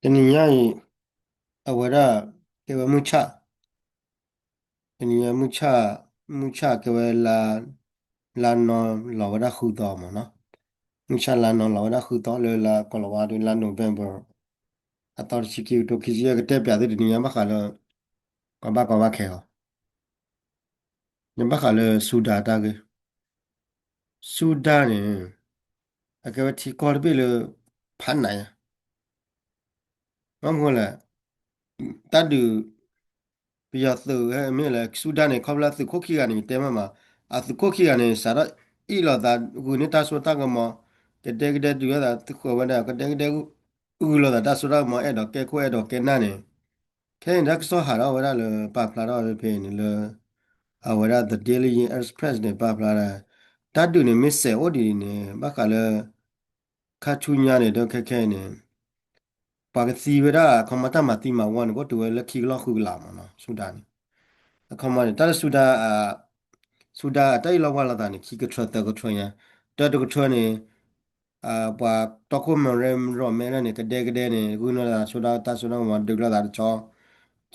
တနံၤညါအံၤ အဝဲဒၣ် ကဲဝဲမုၢ်ဆၣ်, တနံၤညါမုၢ်ဆၣ်, မုၢ်ဆၣ်ကဲဝဲ လါနီၤလီၤဝဲဒၣ်ဃုသီမ့ၢ်နီၤ, မုၢ်ဆၣ်လါနီၤလီၤဝဲဒၣ်ဃုသီလၢလါကီၤလၤဝါဒီး လါ November အသီတဆံခံကထိခံဆံယဲၢ် ကတဲပၠးသုတနံၤညါဘၣ်ဃးလၢ ကီဘၣ်ကီဘၣ်ခဲအီၤ ယဘၣ်ဃးလၢဆူဒၣ်တၢ်ဂ့ၢ်, ဆူဒၣ်န့ၣ် အကဲဝဲထံကီၢ်တဘ့ၣ်လၢ ဖးနးညါ, ဘၣ်မနုၤလဲၣ်, တၢ်ဒုး ပယီၤသုးမ့ၢ်လဲၣ် ဆူဒၣ်န့ၣ် ခီဖျိသုးခိၣ်ခံဂၤန့ၣ် ယတဲမးမး, အသုးခိၣ်ခံဂၤန့ၣ် စးထီၣ်အ့ၣ်လိာ်သး ဂုာ်န့ၢ်တၢ်စိတၢ်ကမီၤ, ကဒဲကဒဲဒုးလိာ်သး သုးခိၣ်ဝဲဒၣ် ကဒဲကဒဲ ဂုာ်လိာ်သးတၢ်စိတၢ်ကမီၤ အဲၣ်ဒိးကဲခိၣ်အဲၣ်ဒိးကဲနၢ်န့ၣ်, ခဲအံၤန့ၣ် တၢ်ကစီၣ်ဟးထီၣ်ဝဲဒၣ်လၢ ပာ်ဖျါထီၣ်ဖဲဖဲအံၤန့ၣ်လၢ အဝဲဒၣ် The Daily Express န့ၣ် ပာ်ဖျါဒၣ် တၢ်ဒုးန့ၣ် မ့ၢ်စဲးအိၣ်ဒ်န့ၣ် ဘၣ်ဃးလၢ ခါဆူညါန့ၣ် ဒီးခဲခဲအံၤန့ၣ် ပှၤကသံဝဲဒၣ် အခီပညီတၢ်မၤသံမၤဝီန့ၣ် ကအိၣ်တုၤဝဲလၢခံကလီၢ်ဃုကလးမ့ၢ်နီၤ ဆူဒၣ်န့ၣ်, အခီပညီန့ၣ် တၢ်လၢဆူဒၣ် ဆူဒၣ်အတၢ်အ့ၣ်လိာ်ဝီလိာ်သးန့ၣ် ခံကထြၢသၢကထြၢညါ, တၢတကထြၢန့ၣ် ပှၤတီခိၣ်မီၤရဲမရီၣ်မဲလၢန့ၣ် ကဒဲကဒဲန့ၣ် ဂုာ်န့ၢ်လိာ်သး ဆူဒၣ်တၢ်စိတၢ်ကမီၤ ဒုးလိာ်သးတ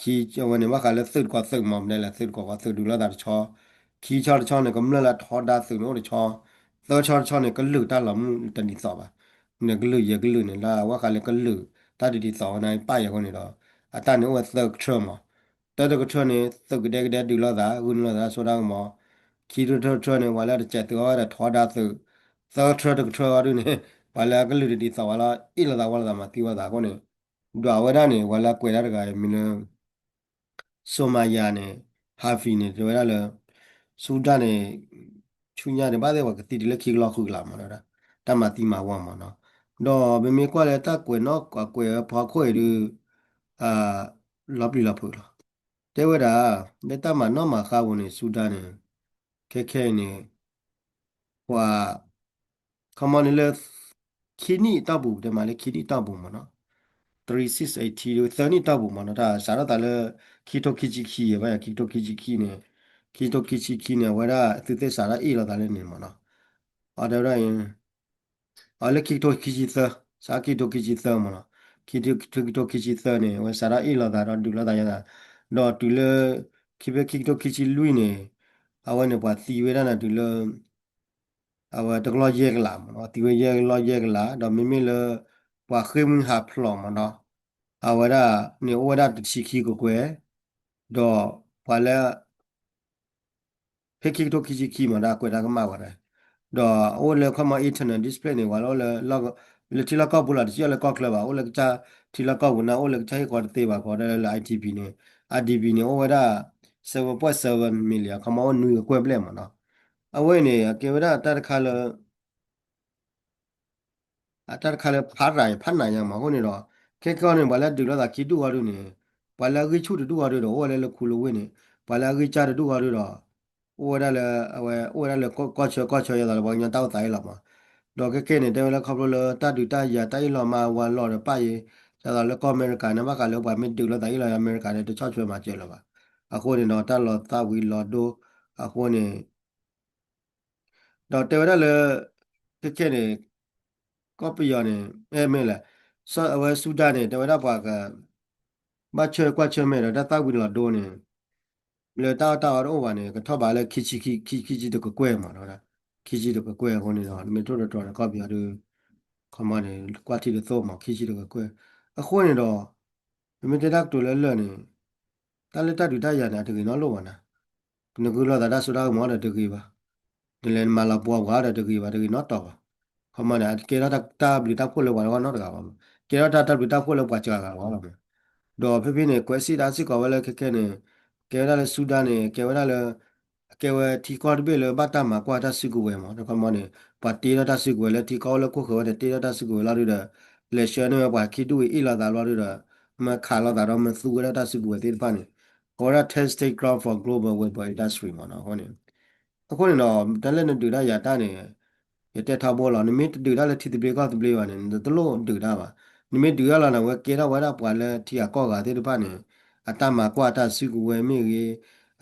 ဆီ, ခံဝဲန့ၣ် ဘၣ်ဃးလၢသုးတကိးသုးမီၤ မနုၤလဲၣ် သုးတကိးသုးဒုးလိာ်သးတဆီ, ခံဆီတဆီန့ၣ် ကမျၢၢ်လၢထီဒါသုးန့ၣ်အိၣ်တဆီ, သၢဆီတဆီန့ၣ် ကလုာ်တၢ်လီၤမုၢ်တဒ်သိးဘၣ်, နကလုာ်ယဲကလုာ်န့ၣ် လၢအဝဲဃးလၢကလုာ်တၢ်ဒ်သိးဝဲန့ၣ် ပၣ်ယဲအဃိန့ၣ်ဒီး အတၢ်န့ၣ်အိၣ်ဝဲသၢကထြၢမး, တၢတကထြၢန့ၣ် သုးကဒဲကဒဲဒုးလိာ်သး ဂုာ်န့ၢ်လိာ်သးတၢ်စိတၢ်ကမီၤ, ခံကထြၢန့ၣ် ပှၤလၢတစဲးသုးအီၤဝဲဒၣ်ထီဒါသုး, သၢကထြၢတကထြၢအီၤဒုန့ၣ် ပှၤလၢအကလုာ်တဒ်သိးဝဲလီၤ အ့ၣ်လိာ်သးဝီလိာ်သးမၤသံဝဲသးအဃိန့ၣ်, ဒီးအဝဲဒၣ်န့ၣ် ပှၤလၢအကွဲးတၢ်တဂၤအံၤမံၤလၢ Somalia န့ၣ် Hafi န့ၣ် တဲဝဲဒၣ်လၢ ဆူဒၣ်န့ၣ် ဆူညါန့ၣ် ဘၣ်သ့ၣ်ပှၤကသံတုၤလၢခံကလီၢ်ဃုကလးမး တဲဝဲဒၣ် တၢ်မၤသံမၤဝီမးနီၤ, ဒီးပမ့ၢ်ကွၢ်လၢတၢ်ကွဲးနီၣ်ကွဲးဖီခိၣ်အံၤဒု လီၤပျံၤလီၤဖုးလီၤ, တဲဝဲဒၣ် လၢတၢ်မၤနီၣ်မၤဃါပူၤန့ၣ် ဆူဒၣ်န့ၣ် ခဲခဲအံၤန့ၣ် ပှၤ ခီမီန့ၣ်လၢ ခံနံၣ်အတီၢ်ပူၤ တဲမးလၢခံနံၣ်အတီၢ်ပူၤမးနီၤ, three six eighty သၢနံၣ်အတီၢ်ပူၤမးနီၤ တၢ်စးထီၣ်သးလၢ ခံကထိခံဆံခံ ဘၣ်ယၤ ခံကထိခံဆံခံန့ၣ်, ခံကထိခံဆံခံန့ၣ် အဝဲဒၣ်သုးသ့ၣ်စးထီၣ်အ့ၣ်လိာ်သးလၢန့ၣ်မးနီၤ, အတဲဝဲဒၣ် အလၢခံကထိခံဆံသၢ, စးခံကထိခံဆံသၢမးနီၤ, ခံကထိခံဆံသၢန့ၣ် အဝဲစးထီၣ်အ့ၣ်လိာ်သးဒီးဒုးလိာ်သးယသး, ဒီးတုၤလၢ ခံဖဲခံကထိခံဆံလွံၢ်န့ၣ် အဝဲန့ၣ်ပှၤသံဝဲဒၣ်န့ၣ်တုၤလၢ အဝဲတကလီၢ်ယဲၢ်ကလးမးနီၤ, သံဝဲယဲၢ်ကလီၢ်ယဲၢ်ကလး ဒီးမ့မ့ၢ်လၢ ပှၤဃ့ၢ်မှံဟးဖျိးမးနီၤ, အဝဲဒၣ်န့ၣ်အိၣ်ဝဲဒၣ်တဆံခံကကွဲၢ်, ဒီးပှၤလၢ ဖဲခံကထိခံဆံခံမး ဒီးအကွဲးတၢ်ကမၣ်ဝဲဒၣ်, ဒီးအိၣ်လၢခီမီ internal displaced န့ၣ် ပှၤလၢအိၣ်လၢ လၢထံလီၢ်ကီၢ်ပူၤလီၤ တစံၣ်လၢကီၢ်ချၢဘၣ် အိၣ်လၢကစၢ်ထံလီၢ်ကီၢ်ပူၤန့ၣ် အိၣ်လၢကစၢ်ဟ့ၣ်ကီတသ့ဘၣ် ကိးဒၣ်လၢ I D P န့ၣ်, I D P န့ၣ် အိၣ်ဝဲဒၣ် seven point seven million ခီမီအိၣ်နွံကကွဲၢ်ဘျဲၣ်မးနီၤ, အဝဲန့ၣ် အကဲဝဲဒၣ်တၢ်တခါလၢ အတၢ်တခါလၢဖးရၤ ဖးနးညါမး အဃိန့ၣ်ဒီး ခဲကီန့ၣ် ပှၤလၢအဒုးလိာ်သးခံဒူၣ်အီၤဒုန့ၣ် ပှၤလၢအဂံၢ်ဆူၣ်တဒူၣ်အီၤဒုဒီး အိၣ်ဝဲလၢလၢခူလၢဝ့ၢ်န့ၣ် ပှၤလၢအဂံၢ်စၢ်တဒူၣ်အီၤဒုဒီး အိၣ်ဝဲဒၣ်လၢ အဝဲအိၣ်ဝဲဒၣ်လၢကီၢ်ဆၢကီၢ်ဆၢ ယသးလၢပှၤကညီတၢ်အိၣ်သးအံၤလီၤမး, ဒီးခဲကဲန့ၣ် တဲဝဲလၢခီဖျိလၢတၢ်ဒုးတၢ်ယၤတၢ်အ့ၣ်လိာ်မၤဝၤလီၤဒီးပၣ်ယဲ ယသးလၢကီၢ်အမဲရကၤန့ၣ် ဘၣ်ဃးလၢပှၤမ့ၢ်ဒုးလိာ်သးအ့ၣ်လိာ်အမဲရကၤန့ၣ် တဆီၣ်ထွဲမၤစၢၤလၢၤဘၣ်, အဃိန့ၣ်ဒီးတၢ်လီၤသၣ်ဝံၤလီၤဒိ အဃိန့ၣ် ဒီးတဲဝဲဒၣ်လၢ ခဲခဲန့ၣ် ကီၢ်ပယီၤန့ၣ် မ့ၢ်လဲၣ် အဝဲဆူဒၣ်န့ၣ် တဲဝဲဒၣ်ပှၤက ဘၣ်ဆၢကွၢ်ဆၢၣ်မဲာ်ဒီးတၢ်သၣ်ဝံၤလီၤဒိန့ၣ် လၢတၢ်အီၣ်တၢ်အီတအိၣ်ဘၣ်န့ၣ် ကထီၣ်ဘးလၢ ခံဆံတကကွဲၢ်မး တဲဝဲဒၣ် ခံဆံတကကွဲၢ်အဃိန့ၣ်ဒီး နမ့ၢ်ထိၣ်တတြီၤန့ၣ် ကီၢ်ပယီၤဒု ခီမီန့ၣ် ကွၢ်ထံတသိးမး ခံဆံတကကွဲၢ် အဃိန့ၣ်ဒီး ပမ့ၢ်တဲတၢ်ကတိၤလၢလၢာ်န့ၣ် တၢ်လၢတၢ်ဒုးတၢ်ယၤန့ၣ် အတဂ့ၤနီတလိၣ်ဘၣ်နၤ, နဂုာ်လိာ်သးတၢ်စိတၢ်ကမီၤဒီးတဂ့ၤဘၣ်, နလဲၤနမၤလီၤပှီၢ်ပှၤဒီးတဂ့ၤဘၣ် တဂ့ၤနီတီၤဘၣ်, ခီမီန့ၣ် အကဲထီၣ်တၢ်ဘျုးတၢ်ဖှိၣ်လၢပှၤတဂၤနီတဂၤဘၣ်, ကဲထီၣ်တၢ်ဘျုးတၢ်ဖှိၣ်လၢပှၤစှၤဂၤတဂၤလီၤ, ဒီးဖဲဖဲန့ၣ် ကွဲးစံးတၢ်စ့ၢ်ကီးဝဲလၢခဲခဲန့ၣ် ကဲဝဲဒၣ်လၢဆူဒၣ်န့ၣ် ကဲဝဲဒၣ်လၢ အကဲဝဲထံကီၢ်တဘ့ၣ်လၢဘၣ်တၢ်မၤကွၢ်တၢ်စုကဝဲၤမး ခီမီန့ၣ် ပှၤတ့ထီၣ်တၢ်စုကဝဲၤလၢထံကီၢ်အိၣ်လၢခိၣ်ဃၢၤဝဲန့ၣ် တ့ထီၣ်တၢ်စုကဝဲၤလီၤဒုဒီး လဲၤဆှၢန့ၢ်ဝဲပှၤခံဒူၣ်အံၤအ့ၣ်လိာ်သးလီၤဒုဒီး မၤခးလိာ်သးဒီးမၤသူဝဲဒၣ်တၢ်စုကဝဲၤသ့ၣ်တဖၣ်န့ၣ် ကိးဝဲဒၣ် testing ground for global weapon industry မးနီၤ အဃိန့ၣ် အဃိန့ၣ်ဒီး တၢ်လၢနဒုးတၢ်ယၤတၢ်န့ၣ် ယတဲထီဘိလီၤ နမ့ၢ်တဒုးတၢ်လၢထံသဘျ့ကီၢ်သဘျ့ဘၣ်န့ၣ် နတလိၣ်ဒုးတၢ်ဘၣ်, နမ့ၢ်ဒုးတၢ်လီၤန့ၣ် အဝဲကဲထီၣ်ဝဲဒၣ်ပှၤလၢထံဂၤကီၢ်ဂၤသ့ၣ်တဖၣ်န့ၣ် အတၢ်မၤကွၢ်တၢ်စုကဝဲၤမ့ၢ်ဂ့ၤ,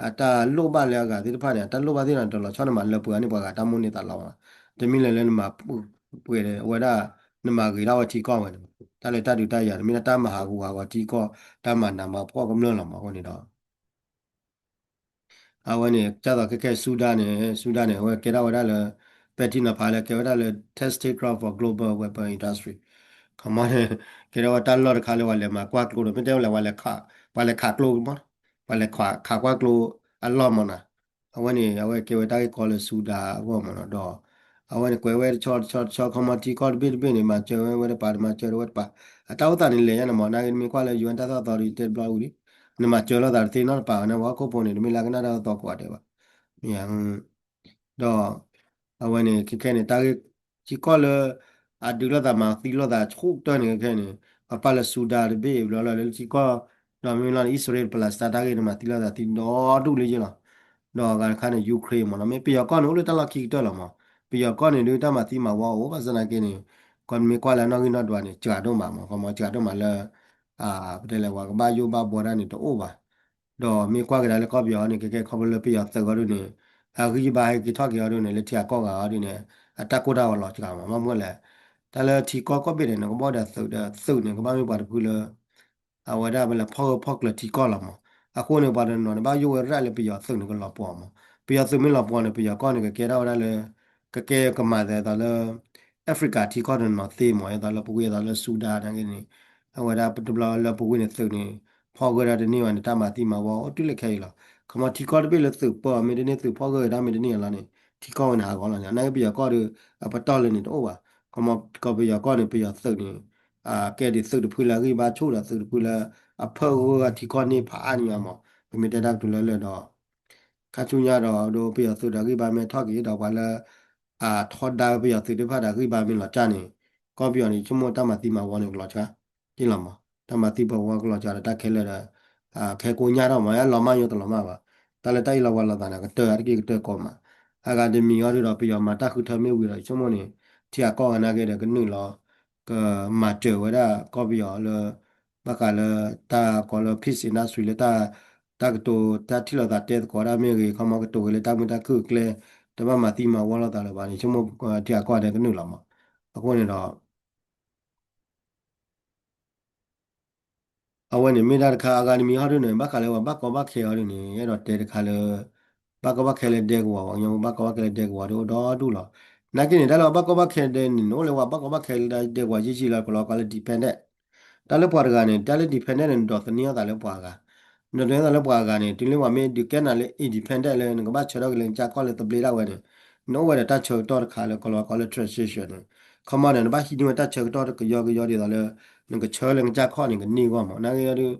အတၢ်လိၣ်ဘၣ်လၢအဂၤသ့ၣ်တဖၣ်န့ၣ် အတၢ်လိၣ်ဘၣ်သ့ၣ်တဖၣ်န့ၣ် တလီၤဆီန့ၣ်မၤလၢပှဲၤန့ၢ်ပှၤဂၤတၢ်မိၣ်န့ၢ်သးလီဘၣ်, တမ့ၢ်လၢလၢနမၤပှဲၤဝဲဒၣ် နမၤဂ့ၤထီၣ်ဝဲထံကီၢ်ဝဲန့ၣ် တၢ်လၢတၢ်ဒုးတၢ်ယၤန့ၣ် မ့ၢ်ဒၣ်တၢ်မၤဟးဂူာ်ဟးဂီၤထံကီၢ် တၢ်မၤနးမၤဖှီၣ်ကမျၢၢ်လီၤမး အဃိန့ၣ်ဒီး အဝဲန့ၣ် ကၢ်သိးခဲခဲဆူဒၣ်န့ၣ် ဆူဒၣ်န့ၣ် အဝဲကဲထီၣ်ဝဲဒၣ်လၢ ပဲာ်ထံနီၤဖးလၢကဲဝဲဒၣ်လၢ testing ground for global weapon industry ခီမီန့ၣ် ကဲထီၣ်ဝဲတၢ်လီၢ်တခါလၢပှၤလဲၤမၤကွၢ်ကျိဒီး မ့ၢ်တဲဝဲလဲၣ် ပှၤလဲၤခးကျိမး ပှၤလဲၤခးကွၢ်ကျိအလီၢ်မးနီၤ အဝဲန့ၣ် အဝဲကဲဝဲတၢ်ဂ့ၢ်ကီလၢဆူဒၣ်အဂီၢ်မးနီၤ ဒီး အဝဲန့ၣ်ကွဲးဝဲတဆီတဆီတဆီ ခီမီထံကီၢ်တဘ့ၣ်တဘ့ၣ်န့ၣ် မၤစၢၤဝဲဝဲတပၤ တမၤစၢၤတဝဲတပၤ အတၢ်အိၣ်သးန့ၣ်လဲၤညါန့ၣ်မး နာ်က့နမ့ၢ်ကွၢ်လၢ ယူၢ်အၢၣ် တၢ်သိၣ်တၢ်သီဒ်တဲတဘျီဝံၤလံ နမၤစၢၤလိာ်သးတသ့နီတပၤဘၣ်န့ၣ် ပှၤဟီၣ်ခိၣ်ဖိန့ၣ် တမ့ၢ်လၢကနၣ်တၢ်သိၣ်တၢ်သီကိးဂၤဒဲးဘၣ် မ့ၢ် ဒီး အဝဲန့ၣ် ခဲခဲန့ၣ် တၢ်ဂ့ၢ်ထံကီၢ်လၢ အဒုးလိာ်သးမၤသံလိာ်သးဆူၣ်ကတၢၢ်န့ၣ် ခဲခဲန့ၣ် ပပာ်လၢဆူဒၣ်တဘ့ၣ်ဘျီလီၤလၢထံကီၢ် ဒီးမ့ၢ်လီၤန့ၣ် အံၣ်စရ့လး ပလးစတၢ်တၢ်ဂ့ၢ်န့ၣ် မၤသံလိာ်သးသံဒီဒူၣ်လၢယ့ၢ်လီၤ ဒီးအဂၤတခါန့ၣ် Ukraine မ့ၢ်နီၤ မ့ၢ်ပယီၤကီၢ်န့ၣ် အိၣ်လၢတၢ်လီၢ်ခံကတၢၢ်လီၤမး ပယီၤကီၢ်န့ၣ် ဒုးတၢ်မၤသံမၤဝီအိၣ် ဘၣ်ဆၣ်သနာ်က့န့ၣ် ကီၢ်မ့ၢ်ကွၢ်လၢအနီၣ်ဂံၢ်နီၣ်ဒွးန့ၣ် စှၤဒိၣ်မးမး ခီမီစှၤဒိၣ်မးလၢ ပတဲလဲၣ် ပှၤကဘၣ်ယိၣ်ဘၣ်ဘှီတၢ်န့ၣ် တအိၣ်ဘၣ် ဒီးမ့ၢ်ကွၢ်ကဒါလၢကီၢ်ပယီၤန့ၣ် ကဲကဲခီဖျိလၢပယီၤသုးအီၤဒ်န့ၣ် အဂံၢ်ဘါဟဲက့ၤထီၣ်က့ၤအီၤဒ်န့ၣ် လၢထံအကီၢ်ဂၤအီၤဒ်န့ၣ် အတၢ်ကိၢ်တၢ်ဂီၤလီၤစှၤမး ဘၣ်မနုၤလဲၣ် တၢ်လၢထံကီၢ်ကိးဘ့ၣ်န့ၣ် နကဘၣ်ဒီးသုးဒီးသုးန့ၣ် ကဘၣ်မ့ၢ်ပှၤတဖုလၢ အဝဲဒၣ်ပလဲၤဖီၣ်ဂၢၢ်ဖီၣ်ကျၢၤထံကီၢ်လီၤမး အဃိန့ၣ် ပှၤတနီၤန့ၣ် ဘၣ်ယိၣ်ဝဲရၣ်လၢပယီၤသုးန့ၣ် ကလီၤပှီၢ်မး ပယီၤသုးမ့ၢ်လီၤပှီၢ်န့ၣ် ပယီၤကီၢ်န့ၣ် ကကဲထီၣ်ဝဲဒၣ်လၢ ကကဲကမၤသးဒ်သိးလၢ Africa ထံကီၢ်တနီၤသ့မး ဒ်သိးလၢပဝ့ၢ်ဒ်သိးလၢဆူဒၣ်နာ်က့န့ၣ် အဝဲဒၣ်တဘျီလၢပဝ့ၢ်န့ၣ်သုးန့ၣ် ဖီၣ်ဂၢၢ်ဒၣ်တန့ၢ်ဘၣ်န့ၣ် တၢ်မၤသံမၤဝီအိၣ်တုၤလၢခဲအံၤလီၤ ခီမီထံကီၢ်တဘ့ၣ်လၢသုးပၢအီၤမ့ၢ်တန့ၢ် သုးဖီၣ်ဂၢၢ်ဝဲဒၣ်မ့ၢ်တန့ၢ်အလီၢ်န့ၣ် ထံကီၢ်ဝဲန့ၣ်ဟးဂီၤလီၤန့ၣ် နာ်က့ပယီၤကီၢ်ဒီး အပတီၢ်လၢန့ၣ်တအိၣ်ဘၣ် ခီမီကီၢ်ပယီၤကီၢ်န့ၣ် ပယီၤသုးန့ၣ် ကဲဒ်သုးတဖုလၢအဂံၢ်ဘါဆူၣ်ဒီးသုးတဖုလၢ အဖီၣ်ဂၢၢ်ထံကီၢ်န့ၢ်ဖးအါန့ၢ်မး ပမ့ၢ်တဲတၢ်ကတိၤလၢလၢဒီး ခါဆူညါဒီး ဒ်ပယီၤသုးဒီးဂံၢ်ဘါမ့ၢ်ထီၣ်က့ၤဒီးပှၤလၢ အထီဒါပယီၤသုးသ့ၣ်တဖၣ်ဒီးဂံၢ်ဘါမ့ၢ်လီၤကၢ်န့ၣ် ကီၢ်ပယီၤန့ၣ် ဆိကမိၣ်တၢ်မၤသံမၤဝီန့ၣ်ကလီၤစှၤ က့လီၤမး တၢ်မၤသံမၤဝီကလီၤစှၤဒီးတၢ်ခဲလၢာ်ဒီး ခဲကိညၢ်ထီၣ်မး လီၤမၢ်ယိတလီၤမၢ်ဘၣ် တၢ်လၢတၢ်အ့ၣ်လိာ်ဝါလိာ်သးန့ၣ် ကတၢၢ်အါတက့ၢ်ကတၢၢ်ကီမး အဂၤတမံၤအီၤဒ်ဒီး ပယီၤမၤတၢ်ဃုထၢမ့ၢ်ဝံၤဒီး ဆိကမိၣ်န့ၣ် ထံအကီၢ်ဂၤနာ်က့ဒီးကနုာ်လီၤ ကမၤစၢၤဝဲဒၣ်ကီၢ်ပယီၤလၢ ဘၣ်ဃးလၢ တၢ်ကီလၢ peace industry လၢ တၢ်ကတိၤတၢ်ထံၣ်လိာ်သးတဲသကိးတၢ်မ့ၢ်ဂ့ၤ ခီမီကတိၤက့ၤလၢတၢ်မုာ်တၢ်ခုၣ်အကျဲ တဘၣ်မၤသံမၤဝီလိာ်သးလၢၤဘၣ်န့ၣ် ဆိကမိၣ်ထံအကီၢ်ဒဲးကနုာ်လီၤမး အဃိန့ၣ်ဒီး အဝဲန့ၣ်မ့ၢ်ဒၣ်တခါ အဂၤတမံၤဟီဒ်န့ၣ် ဘၣ်ဃးလၢပှၤဘၣ်ကီဘၣ်ခဲအီၤဒ်န့ၣ် အဲၣ်ဒိးတဲတခါလၢ ဘၣ်ကီဘၣ်ခဲလၢဒဲကဝီၤ ပှၤကညီဖိဘၣ်ကီဘၣ်ခဲလၢဒဲကဝီၤဒီဒူၣ်လီၤ. နာ်က့န့ၣ် တၢ်လၢပှၤဘၣ်ကီဘၣ်ခဲဒဲန့ၣ် နအိၣ်လၢပှၤဘၣ်ကီဘၣ်ခဲလၢဒဲကဝီၤယံာ်ယံာ်လီၤ ကလီၤကီလၢ dependent တၢ်လၢပှၤတဂၤန့ၣ် တၢ်လၢ dependent န့ၣ် နဒိးသန့ၤအသးလၢပှၤအဂၤ, နဒိးသန့ၤအသးလၢပှၤအဂၤန့ၣ် တုၤလၢပှၤမ့ၢ်ဒုးကဲနၤလၢ independent လၢနကဘၣ်ဆၢထၢၣ်က့ၤလၢနကစၢ်ကီၢ်လၢသဘျ့ဒၣ်ဝဲန့ၣ် နအိၣ်ဝဲဒီးတၢ်ဆၢကတီၢ်တခါလၢကလီၤကီလၢ transition န့ၣ် ခီမီန့ၣ် နဘၣ်ဟံးန့ၢ်ဝဲတၢ်ဆၢကတီၢ်ကယီကယီဒ်သိးလၢ နကဆၢလၢနကစၢ်ကီၢ်န့ၣ် ကန့ၢ်အဂီၢ်မး နာ်က့ဒုး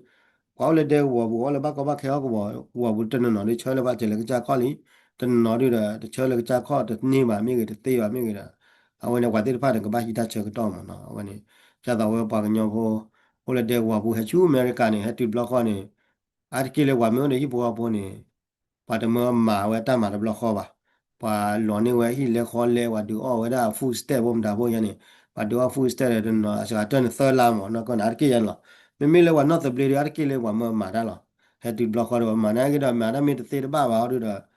ပှၤအိၣ်လၢဒဲကဝီၤပူၤ အိၣ်လၢဘၣ်ကီဘၣ်ခဲဟီၣ်ကဝီၤပူၤ တနီၤနီၤဒုးဆၢလၢပှၤစၢၤလၢကစၢ်ကီၢ်လံ, တနီၤနီၤဒုးဒီး တဆၢလၢကစၢ်ကီၢ်တန့ၢ်ဘၣ်မ့ၢ်ဂ့ၤ တသ့ဘၣ်မ့ၢ်ဂ့ၤဒီး အဝဲန့ၣ်ပှၤသ့ၣ်တဖၣ်န့ၣ် ကဘၣ်ဟံးတၢ်ဆၢကတီၢ်မးနီၤ အဝဲန့ၣ် ဒ်သိးဝဲပှၤကညီဖိ အိၣ်လၢဒဲကဝီၤပူၤ ဟဲဆူအမဲရကၤန့ၣ် ဟဲတုၤတဘျီဃီန့ၣ် အါတက့ၢ်လၢပှၤမ့ၢ်အိၣ်ဒီးဟံၣ်ဖိဃီဖိန့ၣ် ပှၤတမၢမၤဝဲတၢ်မၤတဘျီဃီဘၣ်. ပှၤလီၤန့ၢ်ဝဲဟံၣ်လဲဃီလဲ ပှၤဒုးအီၣ်ဝဲဒၣ် food stamp ဖိမတၤဖိယါန့ၣ် ပှၤဒုးအီၣ် food stamp ဒီးတနီၤ အစှၤကတၢၢ်န့ၣ်သၢလါမး နီၢ်ကီၢ်န့ၣ် အါတက့ၢ်ယါန့ၣ်လီၤ. မ့မ့ၢ်လၢပှၤနီၢ်သဘျ့ဒီး အါတက့ၢ်လၢပှၤမၢမၤတၢ်လီၤ. ဟဲတုၤတဘျီဃီဒီး ပှၤမၤနာ်က့ဒီး မၤတၢ်မ့ၢ်တသ့တဘၣ်ဘၣ်အီၤဒုးဒီး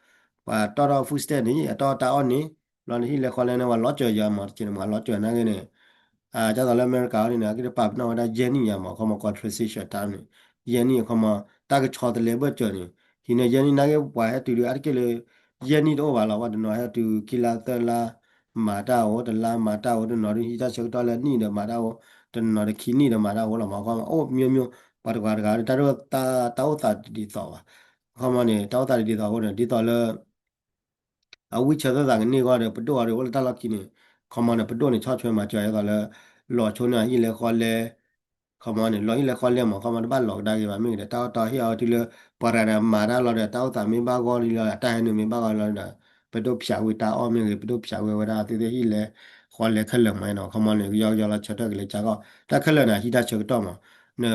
ပှၤတီၣ်ထီၣ် food stamp န့ၣ် အတီၣ်တၢ်အီၣ်န့ၣ် ဘျီန့ၣ်ဟံၣ်လဲဃီလဲန့ၣ် ပှၤလီၤစၢၤယါမး တက့ၢ်န့ၣ် ပှၤလီၤစၢၤနာ်က့န့ၣ် ဒ်သိးလၢအမဲရကၤအီၤဒ်န့ၣ် အက့ၤတပာ်ပနီၣ်ဝဲဒၣ် ယဲၢ်နံၣ်ယါမး ခီမီ ကီး transition time န့ၣ် ယဲၢ်နံၣ်ခီမီ တၢ်ကဆီတလဲဘၢၣ်စၢၤန့ၣ် ဟံးန့ၢ်ယဲၢ်နံၣ်နာ်က့ ပှၤဟဲတုၤဒုး အါတက့ၢ်လၢ ယဲၢ်နံၣ်တအိၣ်ဘၣ်လီၤ. ပှၤတနီၤဟဲတုၤခံလါသၢလါ မၤတၢ်အိၣ် တလါမၤတၢ်အိၣ် တနီၤဒုးဟံးတၢ်ဆၢကတီၢ်လၢနံၣ်ဒီးမၤတၢ်အိၣ် တနီၤဒီးခံနံၣ်ဒီးမၤတၢ်အိၣ်လီၤမး ခီမီ အိၣ်မျိုးမျိုး ပှၤတဂၤတဂၤဒုး တၢ်တအိၣ်သးဒ်သိးဘၣ်. ခီမီန့ၣ် တၢ်အိၣ်သးဒ်သိးအဃိန့ၣ် ဒ်သိးလၢ အဝံၣ်ဆၢသၢသးကန့ၢ်အဂီၢ်ဒီး ပဒိၣ်အီၤဒီးအိၣ်လၢတၢ်လီၢ်ခံန့ၣ် ခီမီန့ၣ် ပဒိၣ်န့ၣ် ဆီၣ်ထွဲမၤစၢၤဒ်သိးလၢ လီၤဆိန့ၢ်ဟံၣ်လဲဃီလဲ ခီမီန့ၣ် လီၤဟံၣ်လဲဃီလဲမး ခီမီတဘၣ်လီၤကဒါက့ၤဘၣ်မ့ၢ်ဂ့ၤဒီး တၢ်အီၣ်တၢ်အီဟ့ၣ်အီၤတုၤလၢ ပှၤတဂၤဒီးမၤတၢ်လီၤဒီး တၢ်အိၣ်သးမ့ၢ်ဘၣ်ဂီၢ်လံလီၤ တၢ်ဟဲနုာ်မ့ၢ်ဘၣ်ဂီၢ်လံလီၤဒီး ပဒိၣ်ဖျးဝံၤတၢ်အီၣ်မ့ၢ်ဂ့ၤ ပဒိၣ်ဖျးဝံၤဝဲဒၣ်သုသ့ၣ်ဟံၣ်လဲဃီလဲခဲလၢာ်မးနီၤ ခီမီန့ၣ် ကယီကယီလီၤဆၢထၢၣ်က့ၤလၢကစၢ်ကီၢ် တၢ်ခဲလၢာ်န့ၣ် ဟံးတၢ်ဆၢကတီၢ်မး န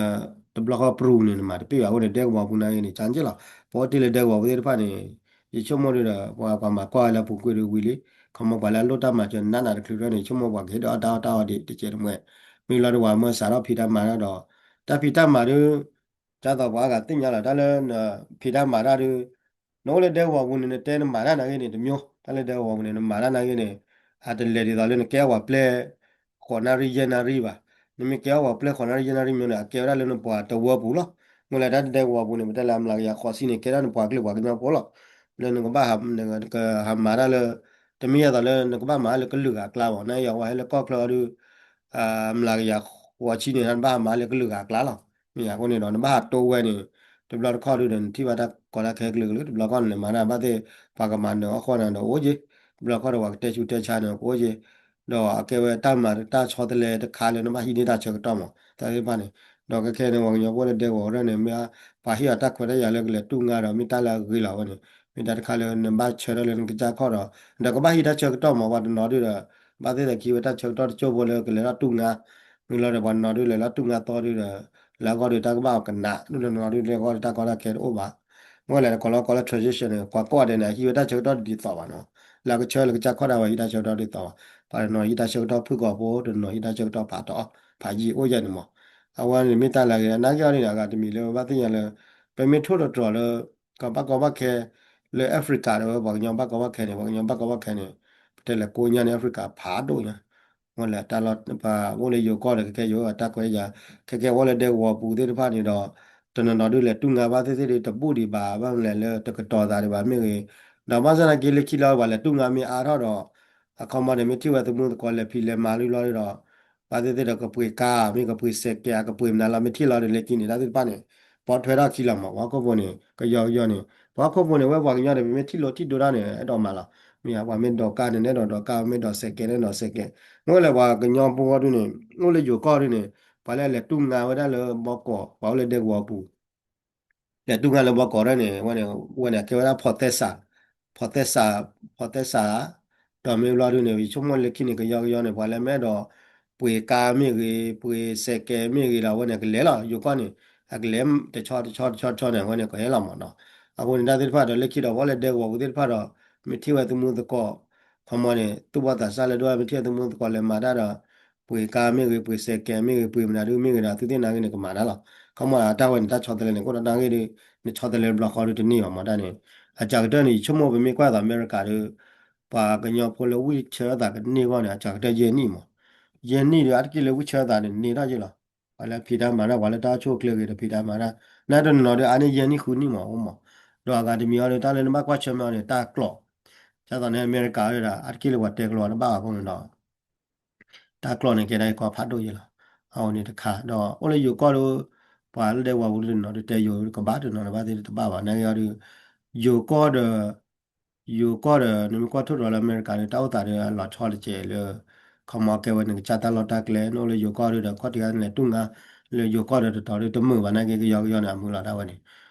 တဘျီဃီပရူၤန့ၣ် နမၤတပ့ၢ်ဘၣ်အဃိန့ၣ် ဒဲကဝီၤပူၤနာ်က့န့ၣ် ကၠါက့လီၤ ပအိၣ်တ့ၢ်လၢဒဲကဝီၤပူၤသ့ၣ်တဖၣ်န့ၣ် ယဆိကမိၣ်ဒုးဒီး ပှၤကွၢ်မၤကွၢ်ဝဲလၢပူၤကွံာ်ဒုးဝံၤလံ ခီမီပှၤလၢအလိၣ်တၢ်မၤစၢၤနးနးတချုးရဲန့ၣ် ယဆိကမိၣ်ပှၤကဟ့ၣ်ဒီးအီၣ်တၢ်အီၣ်တၢ်အီဒံးတကဲးတမှဲ မ့ၢ်လီၤဒုးပှၤမၢစးထီၣ်ဖံးတၢ်မၤတၢ်ဒီး တၢ်ဖံးတၢ်မၤဒုး ဒ်သိးပှၤအါဂၤသ့ၣ်ညါလီၤ တၢ်လၢနဖံးတၢ်မၤတၢ်ဒုး နအိၣ်လၢဒဲကဝီၤပူၤန့ၣ် နတဲနမၤတၢ်နာ်က့န့ၣ် တမျိုး တၢ်လၢဒဲကဝီၤပူၤန့ၣ် နမၤတၢ်နာ်က့န့ၣ် အတလဲၤဒ်သိးလၢနကဲအဝၤပျဲ ဃိးနၣ်ရံၣ်ယဲၢ်နၣ်ရံၣ်ဘၣ် နမ့ၢ်ကဲထီၣ်ပှၤပျဲၢ်ဃီၤနီၣ်တယဲၢ်နီၣ်တမံၤန့ၣ် အကဲဝဲဒၣ်လၢနပှၤတဝၢပူၤလီၤ. မ့ၢ်လၢတၢ်ဒဲကဝီၤပူၤန့ၣ် ပတဲလၢအမျးကယၤဃိးဆံန့ၣ် ကဲထီၣ်နပှၤကလုာ်ပှၤကညီဖိလီၤ. လၢနကဘၣ်ဟး နကဟးမၤတၢ်လၢ တမ့ၢ်ယဲသိးလၢနကဘၣ်မၤလၢကလုာ်ဂၤအကျါဘၣ်, နယွၤဝဲဟဲလၢကီၢ်ချၢအီၤဒုး အမျးကယၤဃိးဆံန့ၣ် နဘၣ်ဟးမၤလၢကလုာ်ဂၤအကျါလီၤ. မ့ၢ်အဃိန့ၣ်ဒီး နဘၣ်ဟးတိဝဲန့ၣ် တဘျီတခီၣ်ဒုးဒီး နထံၣ်ဘၣ်တၢ်ကီတၢ်ခဲကလုာ်ကလုာ် တဘျီခီၣ်န့ၣ် နမၤတၢ်ဘၣ်သ့ၣ် ပှၤကမၤနၢၤအီၣ်ဃီနၤဒီးအိၣ်က့, တဘျီခီၣ်ဒီး ပှၤကတဲဆူးတဲဆါနၤကအိၣ်က့, ဒီးအကဲဝဲတၢ်မၤတၢ်ဆီတလဲတခါလၢနဘၣ်ဟံးန့ၢ်တၢ်ဆၢကတီၢ်မး တၢ်သ့ၣ်တဖၣ်န့ၣ်, ဒီးခဲခဲန့ၣ် ပှၤကညီဖိလၢဒဲကဝီၤအရၢၢ်န့ၣ် မ့ၢ်ပှၤဟ့ၣ်အီၤတၢ်ခွဲးတၢ်ယာ်လၢကလဲၤတူၢ်ငါဒီး မ့ၢ်တၢ်လၢအဂ့ၤလီၤဝဲန့ၣ်, မ့ၢ်တၢ်တခါလၢနဘၣ်ဆၢထၢၣ်လၢနကစၢ်ခီၣ်ဒီး ဒီးကဘၣ်ဟံးတၢ်ဆၢကတီၢ်မး ပှၤတနီၤဒုးဒီး ဘၣ်သ့ၣ်သးကဟံးဝဲတၢ်ဆၢကတီၢ်တစိၢ်ဖိလၢကလဲၤထီၣ်တူၢ်ငါ, မ့ၢ်လီၤဒီးပှၤတနီၤဒုးလဲၤလီၤတူၢ်ငါသီဒုးဒီး လၢအဂီၢ်ဒုးတၢ်ကဘၣ်အီၤကနး ဒုးဒီးတနီၤဒုးလၢအဂီၢ်ဒုးတၢ်ကီတၢ်ခဲတအိၣ်ဘၣ် မ့ၢ်လဲၣ် ကိးလီၤကိးလၢ transition န့ၣ် ပှၤကိးဂၤဒဲးန့ၣ် ဟံးဝဲတၢ်ဆၢကတီၢ်တဒ်သိးဘၣ်နီၤ, လၢအကဆၢလၢကစၢ်ခီၣ်ဒၣ်ဝဲဟံးတၢ်ဆၢကတီၢ်တဒ်သိးဘၣ်, ပှၤတနီၤဟံးတၢ်ဆၢကတီၢ်ဖုၣ်ကိာ်ဖိ တနီၤဟံးတၢ်ဆၢကတီၢ်ဖးထီ ဖးယံာ်အိၣ်ယဲၢ်န့ၣ်မး, အဝဲန့ၣ်မ့ၢ်တၢ်လၢအဂ့ၤ နာ်က့အီၤဒ်န့ၣ် အဂၤတမံၤလၢပဘၣ်သ့ၣ်ညါလၢ ပမ့ၢ်ထိၣ်သတြီၤလၢ ကဘၣ်ကီဘၣ်ခဲ လၢ Africa ဒီးပှၤကညီဘၣ်ကီဘၣ်ခဲန့ၣ် ပှၤကညီဘၣ်ကီဘၣ်ခဲန့ၣ် ပတဲလဲၤကိးညါန့ၣ် Africa ဖးဒိၣ်ညါ မ့ၢ်လဲၣ် တၢ်လီၢ်ပအိၣ်လၢယိၤကီၢ်ဒီး ခဲခဲယိၤတၢ်ခွဲးယာ် ခဲခဲအိၣ်လၢဒဲကဝီၤပူၤသ့ၣ်တဖၣ်န့ၣ်ဒီး တနီၤနီၤဒုးလဲၤတူၢ်ငါဘၣ်သ့ၣ်သ့ၣ်ဒုး တဘူၣ်ဒံးဘၣ် ဘၣ်မနုၤလဲၣ်လၢတကတီၤသးဒံးဘၣ်မ့ၢ်ဂ့ၤ, ဒီးဘၣ်ဆၣ်သနာ်က့လၢခံလီၤပှၤလဲၤတူၢ်ငါမ့ၢ်အါထီၣ်ဒီး အခီမီန့ၣ် မ့ၢ်ထံၣ်ဝဲသမူသကိးလဲၤဖံးလဲၤမၤလံလီၤဒီး ဘၣ်သ့ၣ်သ့ၣ်ဒီးကပှ့ၤကါ မ့ၢ်ကပှ့ၤစဲးကဲး ကပှ့ၤမနုၤလီၤ မ့ၢ်ထံၣ်လီၤဒီး လၢခံန့ၣ် တၢ်သ့ၣ်တဖၣ်န့ၣ် ပိာ်ထွဲထီၣ်ခံလီၤမး ပှၤဟီၣ်ခိၣ်ဖိန့ၣ် ကယီကယီန့ၣ် ပှၤဟီၣ်ခိၣ်ဖိန့ၣ် ဝဲပှၤကညီဒီး ပမ့ၢ်ထံၣ်လိထံၣ်ဒိတၢ်န့ၣ် အဲၣ်ဒိးမၤလီၤ, မ့ၢ်ပှၤမ့ၢ်ဒိးကါန့ၣ် နအဲၣ်ဒိးဒိးကါ မ့ၢ်ဒိးစဲးကဲး နအဲၣ်ဒိးစဲးကဲး, မ့ၢ်ဝဲလဲၣ်ပှၤကညီဖိဂီၢ်ဒုန့ၣ် အိၣ်လၢယိၤကီၢ်ဒုန့ၣ် ပှၤလၢအလဲၤတူၢ်ငါဝဲဒၣ်လၢဘီကီး ပှၤအိၣ်လၢဒဲကဝီၤပူၤ လဲၤတူၢ်ငါလၢဘီကီးဒၣ်န့ၣ် ဝဲန့ၣ် ဝဲန့ၣ် အကဲဝဲဒၣ် ဖီသဲစး ဖီသဲစး ဖီသဲစးဧါ, ဒီးမ့ၢ်ဘျီဒုန့ၣ် ယဆိကမိၣ်လၢခံန့ၣ် ကယီကယီန့ၣ် ပှၤလၢမ့ၢ်အဲၣ်ဒိး ပှ့ၤကါမ့ၢ်ဂ့ၤ ပှ့ၤစဲးကဲးမ့ၢ်ဂ့ၤဒီး အဝဲန့ၣ်ကလဲၤလီၤ ယိၤကီၢ်န့ၣ် အကလဲၤတဆီတဆီတဆီတဆီန့ၣ် အဝဲန့ၣ်ကဟဲလီၤမးနီၤ, အဃိန့ၣ် တၢ်သ့ၣ်တဖၣ်ဒီး လၢခံဒီး ပှၤအိၣ်လၢဒဲကဝီၤပူၤသ့ၣ်တဖၣ်ဒီး မ့ၢ်ထံၣ်ဝဲသမူသကိး ခီမီန့ၣ် သူၣ်ဘီၣ်သးစၢ်လၢဒိၣ် မ့ၢ်ထံၣ်ဝဲသမူသကိးလဲၤမၤတၢ်ဒီး ပှ့ၤကါမ့ၢ်ဂ့ၤ ပှ့ၤစဲးကဲးမ့ၢ်ဂ့ၤ ပှ့ၤမနုၤဒုမ့ၢ်ဂ့ၤဒီး သုသ့ၣ်နာ်ဂ့ၤန့ၣ် ကမၤတၢ်လီၤ, ခီမီအတၢ်ဝဲန့ၣ် တၢ်ဆီတလဲန့ၣ် ကအိၣ်ဒီးနာ်ဂ့ၤဒီး နဆီတလဲတဘျီဃီဒီးတန့ၢ်ဘၣ်မးတၢ်န့ၣ်, အစှၤကတၢၢ်န့ၣ် ယဆိကမိၣ်ပမ့ၢ်ကွၢ်သိးအမဲရကၤဒီး ပှၤကညီဖိလၢဝံၢ်ဆၢသးကန့ၢ်အဂီၢ်န့ၣ် အစှၤကတၢၢ်ယဲၢ်နံၣ်မး, ယဲၢ်နံၣ်ဒီး အါတက့ၢ်လၢဝံၢ်ဆၢသးန့ၣ် န့ၢ်ထီၣ်ယဲၢ်လီၤ, ပှၤလၢဖံးတၢ်မၤတၢ် ပှၤလၢတၢ်အိၣ်ဆူၣ်အိၣ်ချ့ဂ့ၤဒီး ဖံးတၢ်မၤတၢ် နတနီၤဒီး အါန့ၢ်ယဲၢ်နံၣ်ဃုနံၣ်မးအိၣ်မး, ဒီးအဂၤတမံၤအီၤဒီး တၢ်လၢနဘၣ်ကွၢ်ဆၢၣ်မဲာ်အီၤန့ၣ် တၢ်ကျိး ဒ်သိးန့ၣ်အမဲရကၤဒီး အါတက့ၢ်လၢပှၤတဲကျိးတဘၣ်အဃိန့ၣ်ဒီး တၢ်ကျိးန့ၣ် ကဲဒၣ်ယကီၢ်ဖးဒိၣ်ယဲၢ်လီၤ, အဝဲန့ၣ်တခါ ဒီးအိၣ်လၢယိၤကီၢ်ဒီး ပှၤလၢဒဲကဝီၤပူၤတနီၤဒီး တဲယိၤကဘၣ်တနီၤဒီးဘၣ်သ့ၣ်တဘၣ်ဘၣ် နာ်ဂ့ၤအီၤဒီး ယိၤကီၢ်ဒီး ယိၤကီၢ်ဒီး နမ့ၢ်ကွၢ်ထိၣ်သတြီၤလၢအမဲရကၤဒီး တၢ်အိၣ်သးဒီးအလီၤဆီတကဲးလၢ ခီမီကဲဝဲန့ၣ် ကစၢ်တၢ်လီၢ်တၢ်ကျဲ နအိၣ်လၢယိၤကီၢ်ဒီး ခီၣ်ထံးဂၤန့ၣ် လဲၤတူၢ်ငါ လၢယိၤကီၢ်ဒီးတတီၤဒီးတမုာ်ဘၣ် နာ်ဂ့ၤကယီကယီန့ၣ် အမုာ်လီၤဒၣ်ဝဲန့ၣ်,